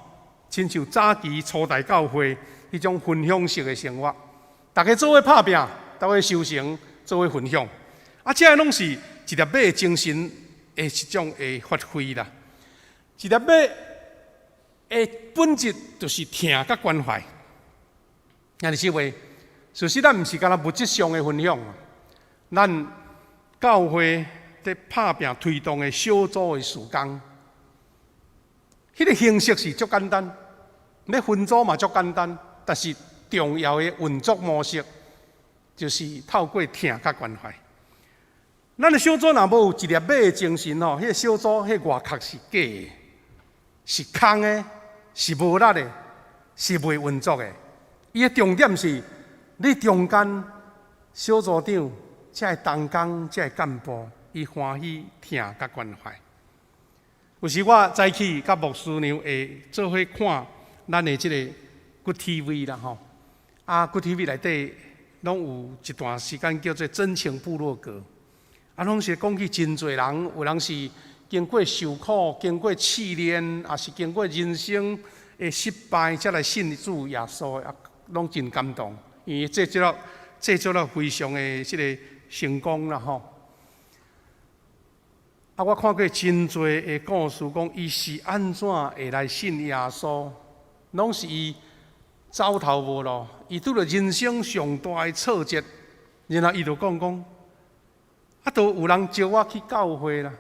親像早期初代教會彼種分享式的生活，逐家做伙拍拚，做伙修成，做伙分享，啊，這个攏是一粒馬精神的一種的發揮啦。一粒馬的本質就是疼佮關懷。兄弟姊妹，事實咱毋是干焦物質上的分享，咱教會佇拍拚推動的小組的事工，彼个形式是足簡單，咧分組嘛足簡單，但是重要的運作模式就是透過疼佮關懷。咱的小組若無有一粒馬的精神吼，彼个小組彼外殼是假的，是空的，是無力的，是袂運作的。伊的重點是，你中間小組長、這个同工、這个幹部，伊歡喜疼佮關懷。有時我早起佮牧師娘會做伙看咱的這个 Good TV 啦吼，啊 Good TV 內底攏有一段時間叫做真情部落格，啊，攏是講起真濟人，有人是經過受苦、經過試煉，抑是經過人生的失敗，才來信主耶穌，啊，攏真感動，因為製作了非常的這个成功啦吼。啊，我看過真濟的故事，講伊是按怎會來信耶穌，攏是伊走投無路，伊拄著人生上大的挫折，然後伊就講講，啊，都有人招我去教會啦，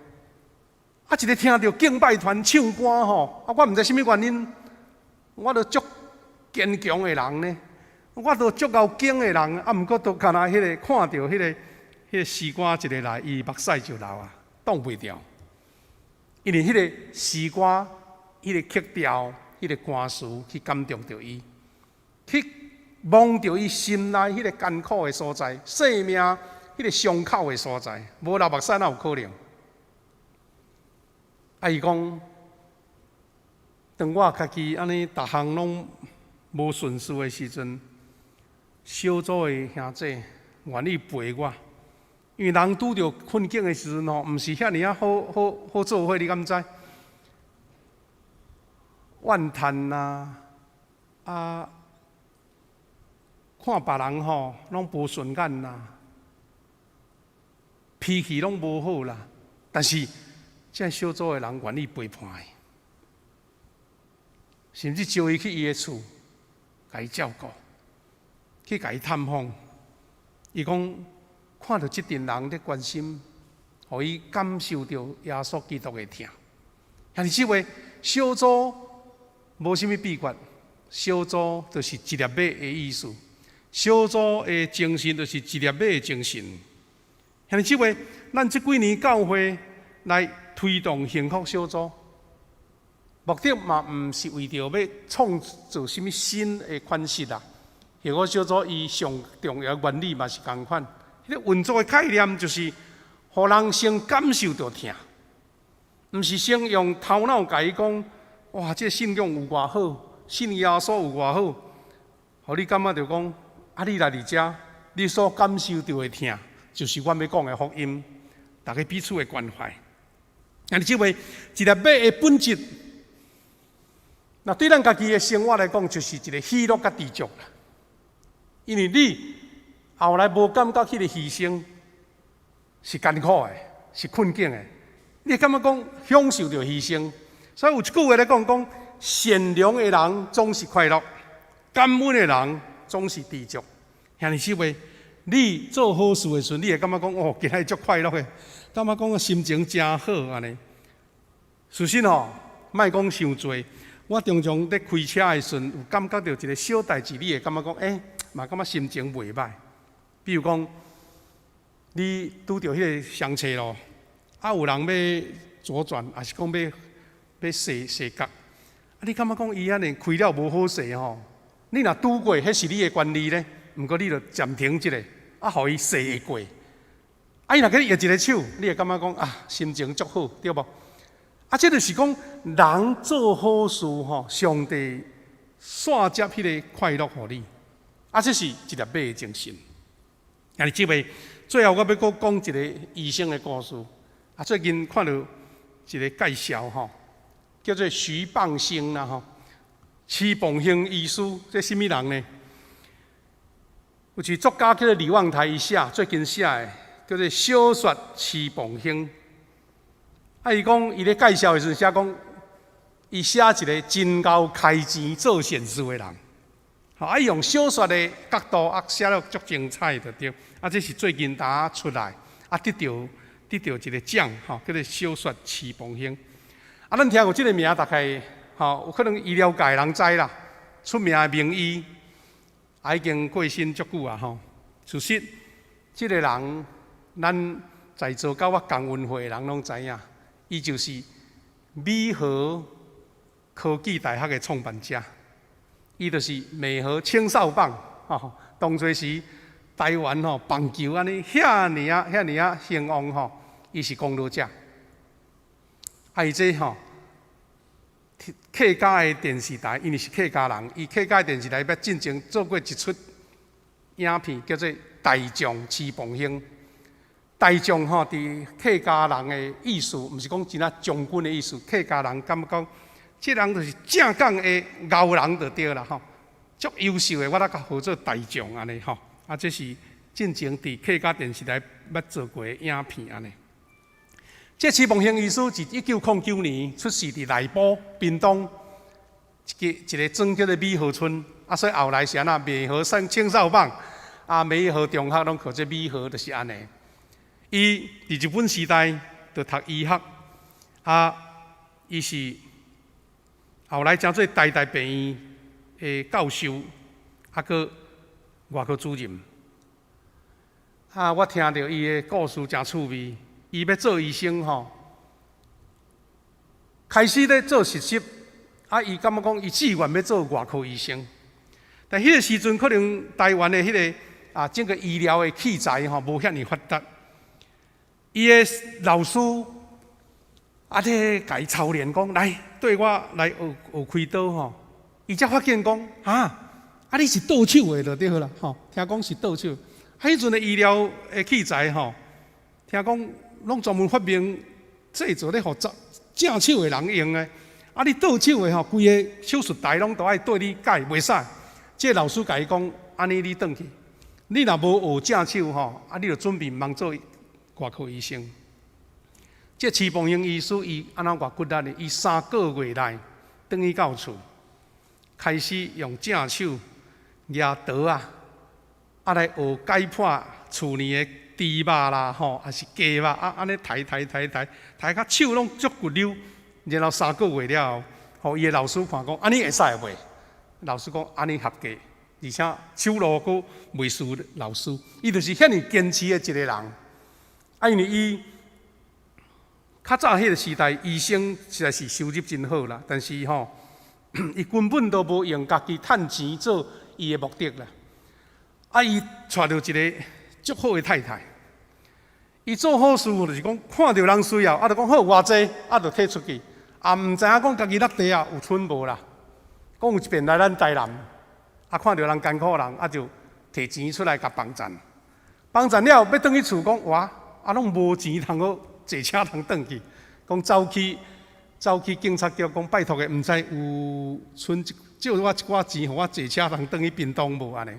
啊，一个聽著敬拜團唱歌吼，啊，我毋知啥物原因，我都足堅強的人呢，我都足𠢕堅的人，啊，毋過都干焦彼个看著彼个詩歌一个來，伊目屎就流啊。擋袂牢，因為彼个詩歌、彼个曲調、彼个歌詞去感動著伊，去摸著伊心內彼个艱苦的所在，生命彼个傷口的所在，無流目屎哪有可能？啊，伊講，當我家己按呢，逐項攏無順遂的時陣，小組的兄弟願意陪我。因為人拄著困境的時陣吼，毋是遐爾仔好好好做伙，你敢知？怨嘆啦，啊，看別人吼攏無順眼啦，脾氣攏無好啦。但是，這小組的人願意陪伴伊，甚至招伊去伊的厝，共伊照顧，去共伊探訪。伊講，看著這陣人咧關心，予伊感受著耶穌基督的疼。兄弟姊妹，小組無啥物秘訣，小組就是一粒米的意思，小組的精神就是一粒米的精神。兄弟姊妹，咱這幾年教會來推動幸福小組，目的嘛毋是為著欲創造啥物新的款式啦。幸福小組伊上重要原理嘛是仝款，彼個運作的概念就是，予人先感受著疼，毋是先用頭腦共伊講，哇，這個信仰有偌好，信耶穌有偌好，予你感覺著講，啊，你來佇遮，你所感受著的疼，就是阮欲講的福音，大家彼此的關懷。啊，你這位一粒米的本質，那對咱家己的生活來講，就是一个喜樂佮知足啦。因為你後來無感覺彼个犧牲是艱苦的，是困境的，你會感覺講享受著犧牲。所以有一句話咧講講，善良的人總是快樂，感恩的人總是知足。兄弟姊妹，你做好事的時陣，你會感覺講哦，今仔日足快樂的，感覺講心情誠好按呢。事實吼，莫講傷濟，我常常咧開車的時陣，有感覺著一个小代誌，你會感覺講，欸，嘛感覺心情袂䆀。比如講，你拄著彼个雙叉路，啊有人欲左轉，抑是講欲踅踅角，啊你感覺講伊按呢開了無好勢吼？你若拄過，彼是你的權利咧。毋過你著暫停一下，啊，予伊踅會過。啊，伊若共你搖一个手，你會感覺講啊，心情足好，對無？啊，這就是講人做好事吼，上帝散接彼个快樂予你。啊，這是一粒米的精神。啊，你這位最後我欲閣講一个醫生的故事。啊，最近看到一个介紹吼，叫做徐棒興啦吼，徐棒興醫師，這啥物人呢？有一作家叫做李望台，伊寫最近寫的叫做小說《徐棒興》。啊，伊講伊咧介紹的時陣寫講，伊寫一个真𠢕開錢做善事的人。吼，啊，伊用小說的角度啊，寫了足精彩的對。啊，這是最近剛出來，啊，得著一个獎吼，叫做小說《徐棒興》。啊，咱聽過這个名，大概吼有可能醫療界的人知啦，出名的名醫，啊，已經過身足久啊吼。事實，這个人，咱在座佮我仝文化的人攏知影，伊就是美和科技大學的創辦者。伊就是美和青少棒，吼，當初時台灣吼棒球按呢遐爾仔遐爾仔興旺吼，伊是功勞者。啊，伊這吼客家的電視台，因為是客家人，伊客家的電視台捌進前做過一齣影片，叫做《大將徐棒興》。大將吼，佇客家人的意思，毋是講真正將軍的意思，客家人感覺講，這人就是正港的𠢕人就對啦吼，足優秀的，我來共號做大將按呢吼。啊，這是進前佇客家電視台捌做過的影片按呢。這徐棒興醫師是1909年出世佇內埔屏東一個庄叫做美和村，啊，所以後來是按怎美和省青少棒，啊，美和中學攏叫做美和，就是按呢。伊佇日本時代就讀醫學，啊，伊是後來成做台大病院的教授，啊，閣外科主任。啊，我聽著伊的故事誠趣味。伊欲做醫生吼，開始咧做實習，啊，伊感覺講伊志願欲做外科醫生，但彼个時陣可能台灣的彼个啊整個醫療的器材吼無遐爾發達，伊的老師啊咧共伊操練講，來綴我來學學開刀吼，伊才發現講，哈，啊你是倒手的就對啦吼，聽講是倒手，啊彼陣的醫療的器材吼，聽講攏專門發明製造咧，予正手的人用的。啊，你倒手的吼，規個手術台攏都愛對你改，袂使。這個老師共伊講，按呢你轉去，你若無學正手吼，啊，你就準備毋通做外科醫生。這徐棒興醫師伊按怎偌骨力呢？伊3個月內轉去到厝，開始用正手舉刀仔，啊來學解剖厝裡的豬肉啦，吼，抑是雞肉，啊，按呢刣刣刣刣，刣甲手攏足骨溜，然後3個月了後，予伊的老師看講，按呢會使袂？老師講按呢合格，而且手路閣袂輸老師，伊就是遐爾堅持的一個人。啊，因為伊較早彼個時代，醫生實在是收入真好啦，但是吼，伊根本都無用家己趁錢做伊的目的啦。啊，伊娶著一個足好的太太，伊做好事就是講看著人需要，啊，就講好偌濟，啊，就提出去，也毋知影講家己落袋啊有剩無啦。講有一遍來咱台南，啊，看著人艱苦人，啊，就提錢出來共幫贊，幫贊了欲轉去厝講哇，啊，攏無錢通閣坐車通轉去，講走去警察局講拜託的，毋知有剩借我一寡錢，予我坐車通轉去屏東無按呢？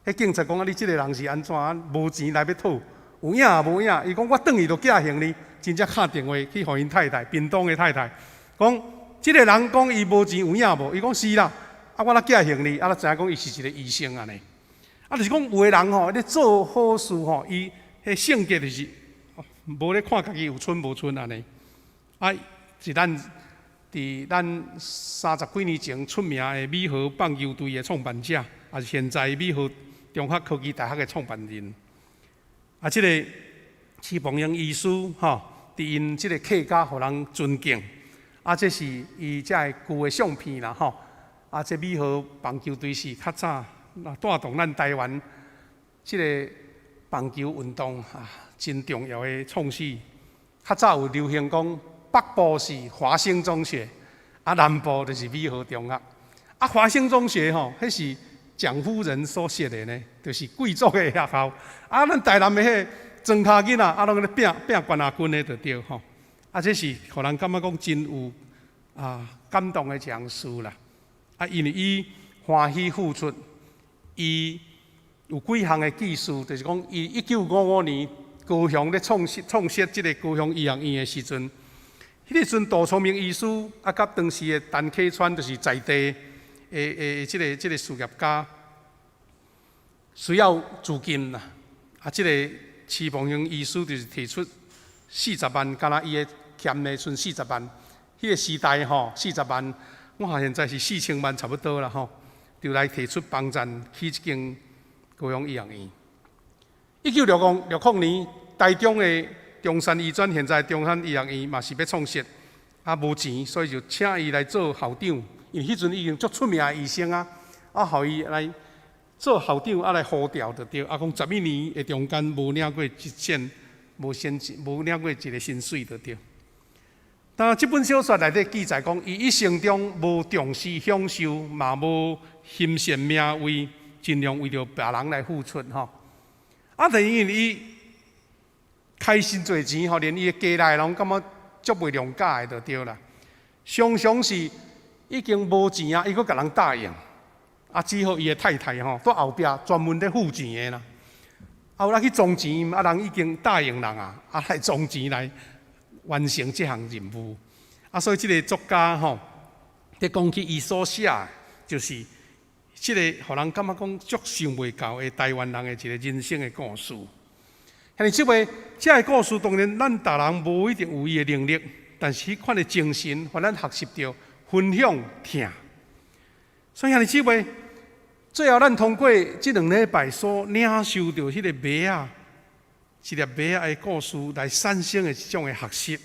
彼警察講啊，你這个人是按怎？無錢來欲討，有影無影？伊講我轉去就寄行李，真正敲電話去予𪜶太太，屏東的太太，講這个人講伊無錢有影無？伊講是啦，啊我若寄行李，啊，才知影講伊是一個醫生按呢。啊，就是講有的人吼，咧做好事吼，伊彼性格就是無咧看家己有剩無剩按呢。啊，是咱佇咱三十幾年前出名的美和棒球隊的創辦者，也是現在美和中學科技大學的創辦人。啊，這個徐鳳英醫師吼，佇𪜶這個客家予人尊敬。啊，這是伊遮个舊的相片啦吼。啊，這美和棒球隊是較早帶動咱台灣這個棒球運動啊，真重要的創始。較早有流行講北部是華興中學，啊南部就是美和中學。啊，華興中學吼，彼是蔣夫人所設的呢，就是貴族的學校。啊，咱台南的彼個莊跤囡仔，啊，攏咧拼拼冠亞軍的就對吼。啊，這是予人感覺講真有啊感動的一項事啦。啊，因為伊歡喜付出，伊有幾項的記事，就是講伊1955年高雄咧創設這个高雄醫學院的時陣，彼个時陣杜聰明醫師啊，佮當時的陳啟川，就是在地的這个事業家，需要資金啦。啊，這个徐鳳英醫師就是提出四十萬，敢若伊的欠的賰四十萬。彼个時代吼，四十萬，我看現在是4000萬差不多啦吼，就來提出幫贊起這間高雄醫學院。1960年，台中的中山醫專，現在中山醫學院嘛是欲創設，啊無錢，所以就請伊來做校長。因為彼陣已經足出名的醫生啊，啊，予伊來做校長，啊來呼調就對。啊，講11年的中間無領過一仙，無先無領過一个薪水就對。但這本小說內底記載講，伊一生中無重視享受，嘛無欣羨名位，盡量為著別人來付出吼。啊，但因為伊開真濟錢，吼，連伊的家內攏感覺足袂諒解的就對啦。常常是已經無錢啊，伊閣共人答應，啊，只好伊的太太吼，佇後壁專門咧付錢的啦。啊，有咧去裝錢，啊，人已經答應人啊，啊來裝錢來完成這項任務。啊，所以這个作家吼，佇講起伊所寫，就是這个予人感覺講足想袂到的台灣人的一个人生的故事。兄弟姊妹，這个故事當然咱逐人無一定有伊的能力，但是彼款的精神，予咱學習著分享疼。所以兄弟姊妹，最後咱通過這兩禮拜所領受著彼个麥仔，一粒麥仔的故事來產生的這種的學習。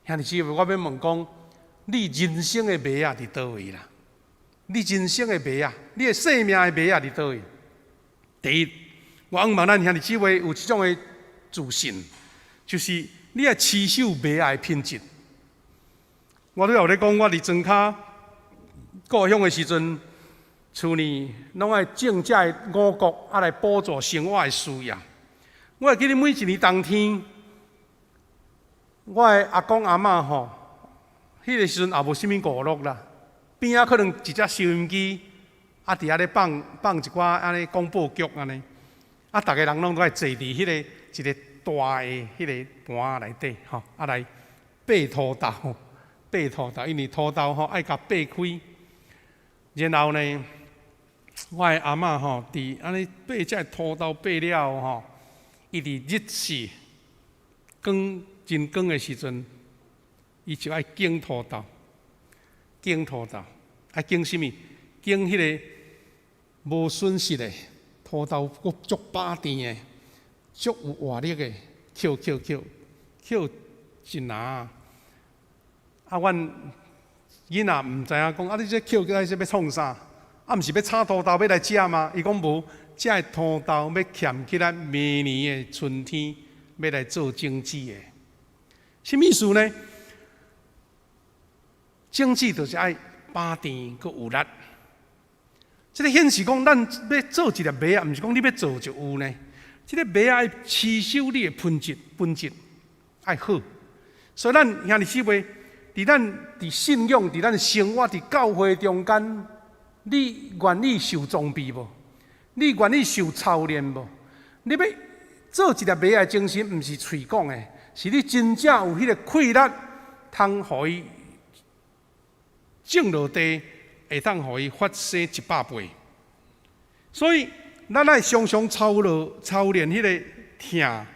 兄弟姊妹，我欲問講，你人生的麥仔佇佗位啦？你人生的麥仔，你的生命的麥仔佇佗位？第一，我向望咱兄弟姊妹有這種的自信，就是你愛持守麥仔的品質。我拄仔有咧講，我佇莊跤故鄉的時陣，厝內攏愛種這个五穀，啊來補助生活的需要。我會記得每一年冬天，我的阿公阿嬤吼，彼个時陣也無啥物娛樂啦，邊仔可能一隻收音機，啊佇遐咧放放一寡按呢廣播劇按呢，啊逐个人攏都愛坐佇彼个一个大的彼个盤內底吼，啊來掰土豆，掰土豆，因為土豆吼愛共掰開，然後呢，我的阿嬤吼佇按呢掰這个土豆掰了吼，伊佇日時光真光的時陣，伊就愛揀土豆。揀土豆，愛揀啥物？揀彼个無損失的土豆，閣足飽甜的，足有活力的，抾抾抾抾一籃。啊，阮囡仔毋知影講，啊，你這抾起來是欲創啥？啊，毋是欲炒土豆欲來食嗎？伊講無，這个土豆欲儉起來，明年的春天欲來做種子的。啥物意思呢？種子就是愛飽甜閣有力。這个顯示講，咱欲做一粒麥仔，毋是講你欲做就有呢。這个麥仔愛持守你的品質，品質愛好。所以咱兄弟姊妹，佇咱佇信仰、佇咱生活、佇教會中間，你願意受裝備無？你願意受操練無？你欲做一粒麥仔的精神，毋是喙講的，是你真正有彼个氣力，通予伊種落地，會當予伊發生100倍。所以，咱愛常常操勞、操練彼个聽、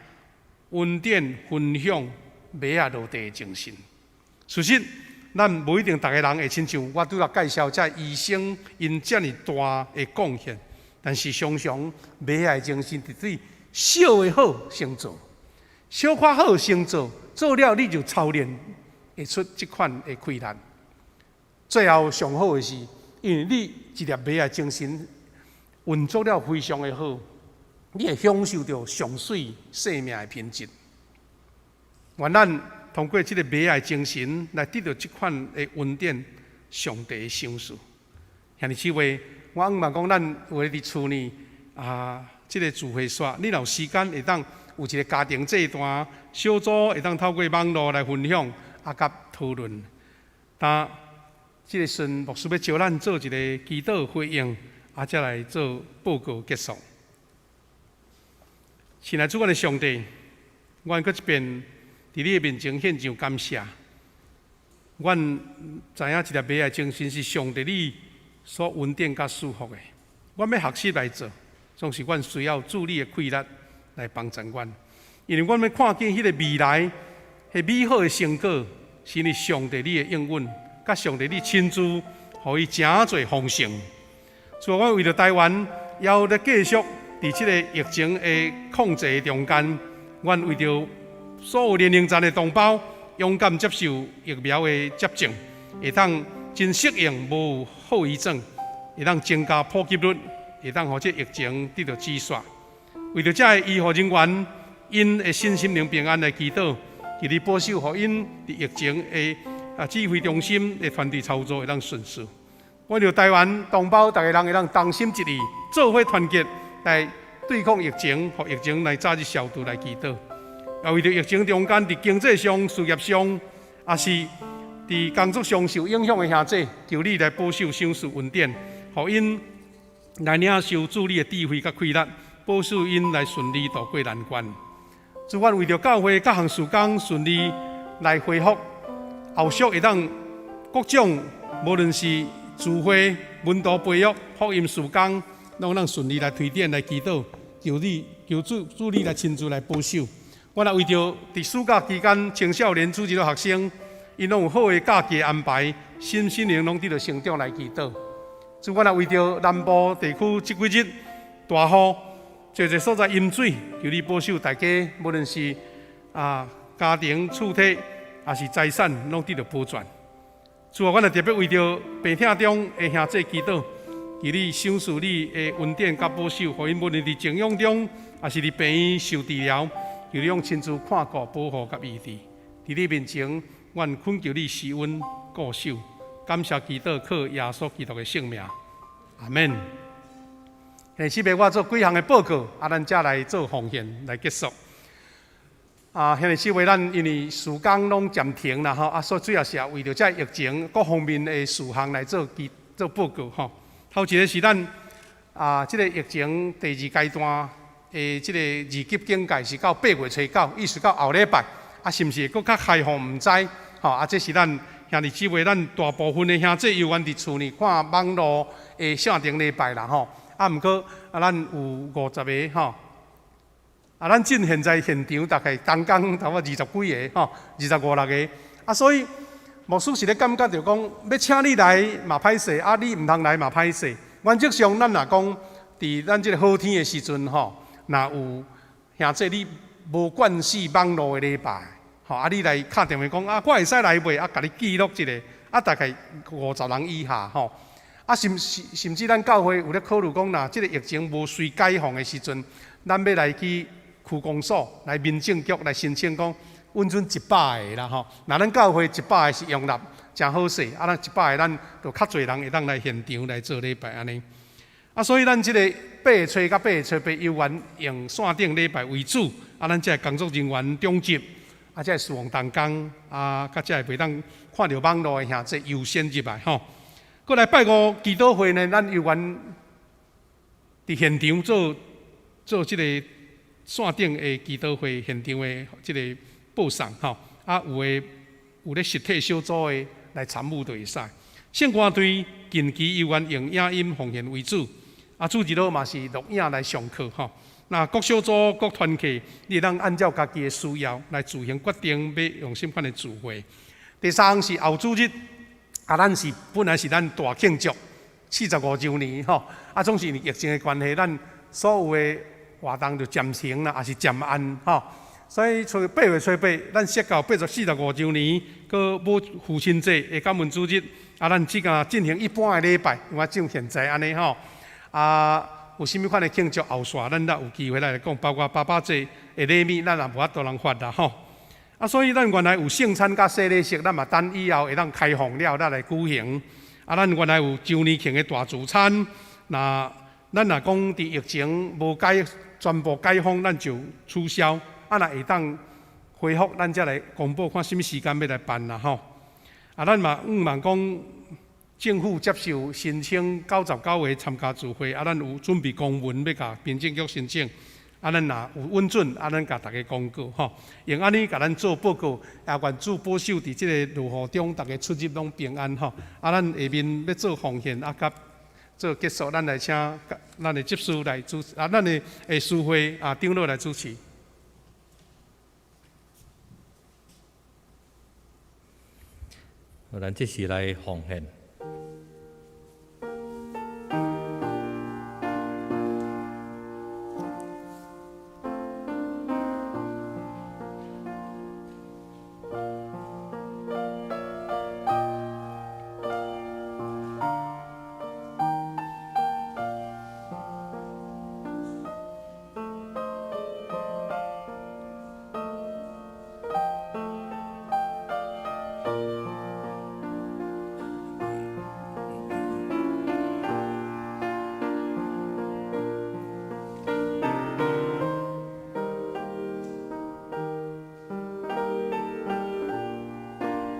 恩典、分享、麥仔落地的精神。事實，咱無一定逐个人會親像我拄仔介紹這醫生，𪜶遮爾大的貢獻，但是常常麥仔的精神，佇對小的好先做，小可好先做，做了你就操練會出這款的氣力。最後上好的是，因為你一粒麥仔精神運作了非常的好，你會享受著上媠生命的品質。願咱通過這个麥仔精神來得著這款的恩典，上帝的賞賜。兄弟姊妹，我向望講，咱有的佇厝呢啊，這个聚會煞，你若有時間會當有一个家庭祭壇小組，會當透過網路來分享啊，佮討論。但這个時陣牧師欲召咱做一个祈禱回應，啊，才來做報告結束。親愛主阮的上帝，阮閣一遍佇你的面前獻上感謝。阮知影一粒麥仔精神是上帝你所恩典佮賜福的。阮欲學習來做，總是阮需要主你的氣力來幫助阮，因為阮欲看見彼个未來，彼美好的成果，是因為上帝你的應允，佮上帝你親自予伊誠濟豐盛。主啊，阮為著台灣，猶咧繼續佇這个疫情的控制中間，阮為著所有年齡層的同胞，勇敢接受疫苗的接種，會當真適應，無有後遺症，會當增加普及率，會當予這疫情得著止煞。為著這个醫護人員，𪜶的身心靈平安來祈禱，求你保守，予𪜶佇疫情的指揮中心的團隊操作會當順遂。為著台灣同胞，逐个人會當同心一意，做伙團結來對抗疫情，予疫情來早日消除來祈禱。也為著疫情中間，佇經濟上、事業上，抑是佇工作上受影響的兄弟，求你來保守、賞賜恩典，予𪜶來領受主你的智慧佮氣力，保守𪜶來順利渡過難關。主，阮為著教會各項事工順利來恢復，後續會當各種無論是聚會、門徒培育、福音事工，攏當順利來推展來祈禱，求你求主主你來親自來保守。我若為著佇暑假期間青少年主日學生，𪜶攏有好的假期安排，身心靈攏得著成長來祈禱。主，我若為著南部地區這幾日大雨，濟濟所在淹水，求你保守大家，無論是家庭、厝體，抑是財產，攏得著保全。主啊，阮也特別為著病痛中的兄弟祈禱，求你賞賜你的恩典佮保守，予𪜶無論佇靜養中，抑是佇病院受治療，求你用親自看顧、保護佮醫治。佇你面前，阮懇求你施恩顧守，感謝祈禱，靠耶穌基督的聖名，阿門。下次我做幾項的報告，啊，咱才來做奉獻來結束。啊，兄弟姊妹，咱因為事工攏暫停啦，吼，啊，所以主要是為著這疫情各方面的事項來做做報告，吼。頭一个是咱這个疫情第二階段的這个二級警戒是到8月初9，意思到後禮拜，啊，是毋是會閣較開放？毋知，吼，啊，這是咱兄弟姊妹，咱大部分的兄弟猶原佇厝內看網路的線頂禮拜啦，吼。啊，毋過啊，咱有50個吼。啊，咱進現在現場大概逐工差不多二十幾个吼，二十五六个。啊，所以牧師是咧感覺著講，欲請你來嘛歹勢，啊你毋通來嘛歹勢。原則上，咱若講佇咱這个好天的時陣吼，若有兄弟你無慣勢網路的禮拜，吼啊你來敲電話講啊，我會使來袂？啊，共你記錄一下，啊大概50人以下吼。啊，甚至咱教會有咧考慮講，若這个疫情無隨解封的時陣，咱欲來去區公所來民政局來申請講，允准100个啦吼。若咱教會100个是容納誠好勢，啊，咱100个咱就較濟人會當來現場來做禮拜按呢。啊，所以咱這个8月初佮8月初八猶原用線頂禮拜為主，啊，咱這个工作人員長執，啊，這个事奉同工，啊，佮這个袂當看著網路的兄弟優先入來吼。過來拜五祈禱會呢，咱猶原佇現場做這个線頂的祈禱會現場的這个報送吼，啊，有的有咧實體小組的來參與就會使。聖歌隊近期猶原用影音奉獻為主，啊，主日學嘛是錄影來上課吼。那各小組各團契，你會當按照家己的需要來自行決定欲用啥款的聚會。第三是後主日。啊，咱是本來是咱大慶祝45週年吼，啊，總是因為疫情的關係，咱所有的活動就暫停啦，抑是暫按吼。所以初8月初8，咱設到45週年，閣母父親節的感恩主日，啊，咱只敢進行一般的禮拜，有啊像現在按呢吼。啊，有啥物款的慶祝後續，咱才有機會來講，包括爸爸節的禮物，咱也無法度通發啦吼。啊，所以咱原來有聖餐佮洗禮式，咱嘛等以後會當開放了，咱來舉行。啊，咱原來有周年慶的大聚餐，若咱若講佇疫情無解全部解封，咱就取消。啊，若會當恢復，咱才來公布看啥物時間欲來辦啦吼。啊，咱嘛向望講政府接受申請99个參加聚會，啊，咱有準備公文欲共民政局申請。啊，咱若有允准，啊，咱共大家公告吼，用按呢共咱做報告，也願主保守佇這个落雨中，逐家出入攏平安吼。啊，咱下面欲做奉獻，啊，佮做結束，咱來請咱的執事來主，啊，咱的司會啊長老來主持。咱這時來奉獻。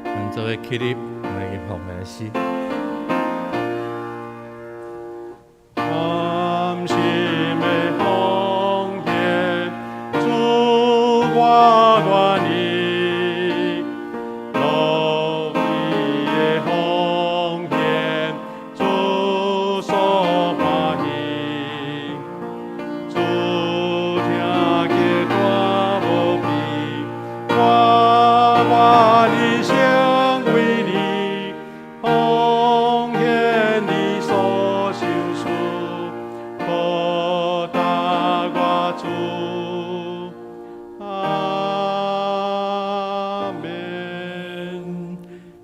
咱做伙起立來奉獻詩。甘心的奉獻，主我願意，樂意的奉獻，主所歡喜，主聽見大無比，我願一生為你奉獻你所賞賜，報答我主。阿們。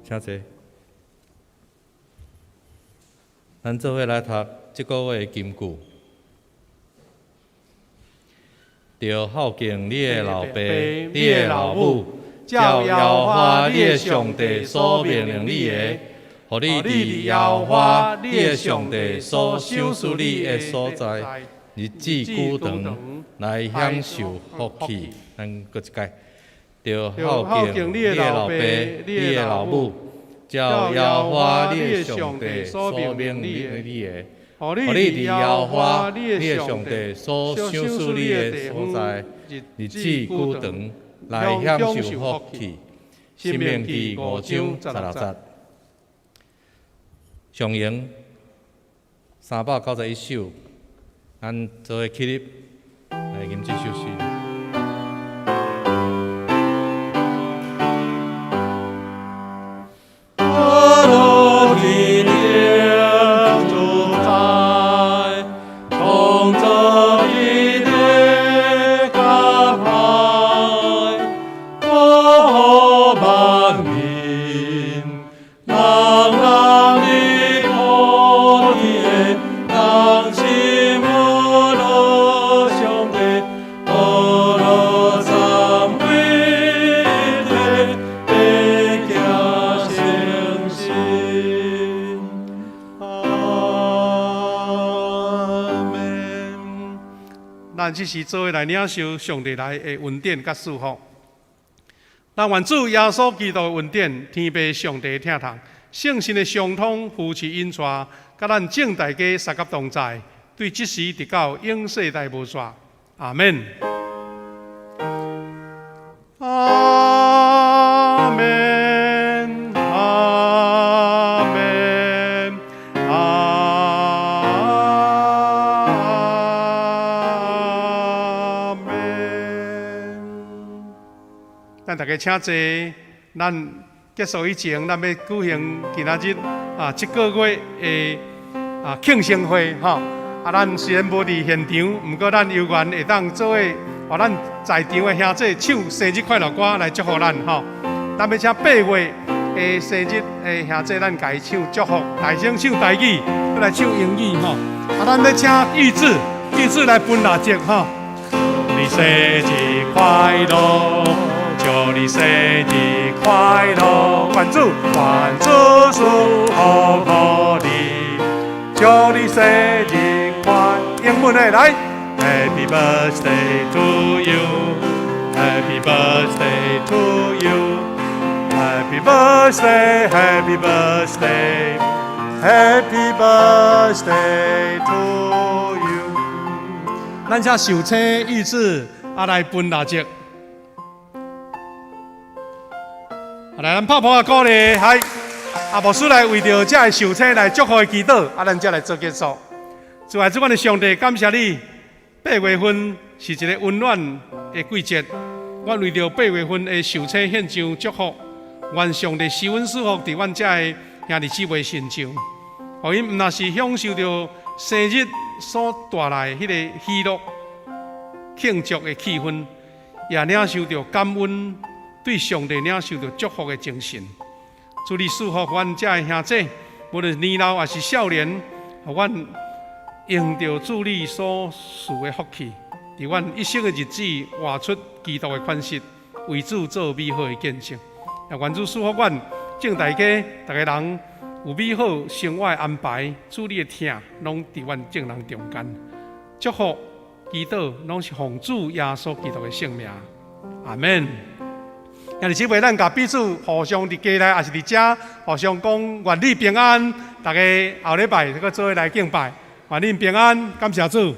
請坐。咱做伙來讀這个月的金句。著孝敬你的老爸、你的老母，照耶和華你的上帝所命令你的，予你佇耶和華你的上帝所賞賜你的所在，日子久長，來享受福氣。咱閣一擺，著孝敬你的老爸、你的老母，照耶和華你的上帝所命令你的，予你佇耶和華你的上帝所賞賜你的所在，日子久長，來享受福氣。申命記5章16節，上營391首，咱做伙起立來吟這首詩。咱這時做伙來領受上帝來的恩典佮祝福。但願主耶穌基督的恩典，天父上帝的疼痛，聖神的相通扶持引帶，佮咱眾大家相佮同在，對這時直到永世代無煞。阿門。阿門，阿門，阿門。咱大家請坐，咱結束以前，咱欲舉行今仔日啊，這個月的啊慶生會吼。啊，咱雖然無佇現場，毋過咱有緣會當做伙，予咱在場的兄弟唱生日快樂歌來祝福咱吼。咱欲請8月的生日的兄弟，咱共伊唱祝福，大聲唱台語，閣來唱英語吼。啊，咱欲請玉志，玉志來分蠟燭吼。你生日快樂，祝你生日快樂，願主願主賜福予你，祝你生日快，英文的來，Happy birthday to you，Happy birthday to you，Happy birthday，Happy birthday，Happy birthday to you。咱請壽星玉志啊來分蠟燭。來，咱拍噗仔鼓勵，係啊，牧師來為著這个壽星來祝福的祈禱，啊，咱才來做結束。主愛主，阮的上帝，感謝你，8月份是一个溫暖的季節。阮為著八月份的壽星獻上祝福，願上帝施恩賜福佇阮這个兄弟姊妹身上，予𪜶毋但是享受著生日所帶來彼个喜樂慶祝的氣氛，也領受著感恩，對上帝領受著祝福的精神。主你賜福阮這个兄弟，無論年老抑是少年，予阮用著主你所賜的福氣，佇阮一生的日子活出基督的款式，為主做美好的見證。也願主賜福阮眾大家，逐个人有美好生活的安排，主你的疼攏佇阮眾人中間。祝福祈禱攏是奉主耶穌基督的聖名，阿門。兄弟姊妹，咱共彼此互相佇家內，抑是佇遮互相講願你平安。逐家後禮拜閣做伙來敬拜，願恁平安，感謝主。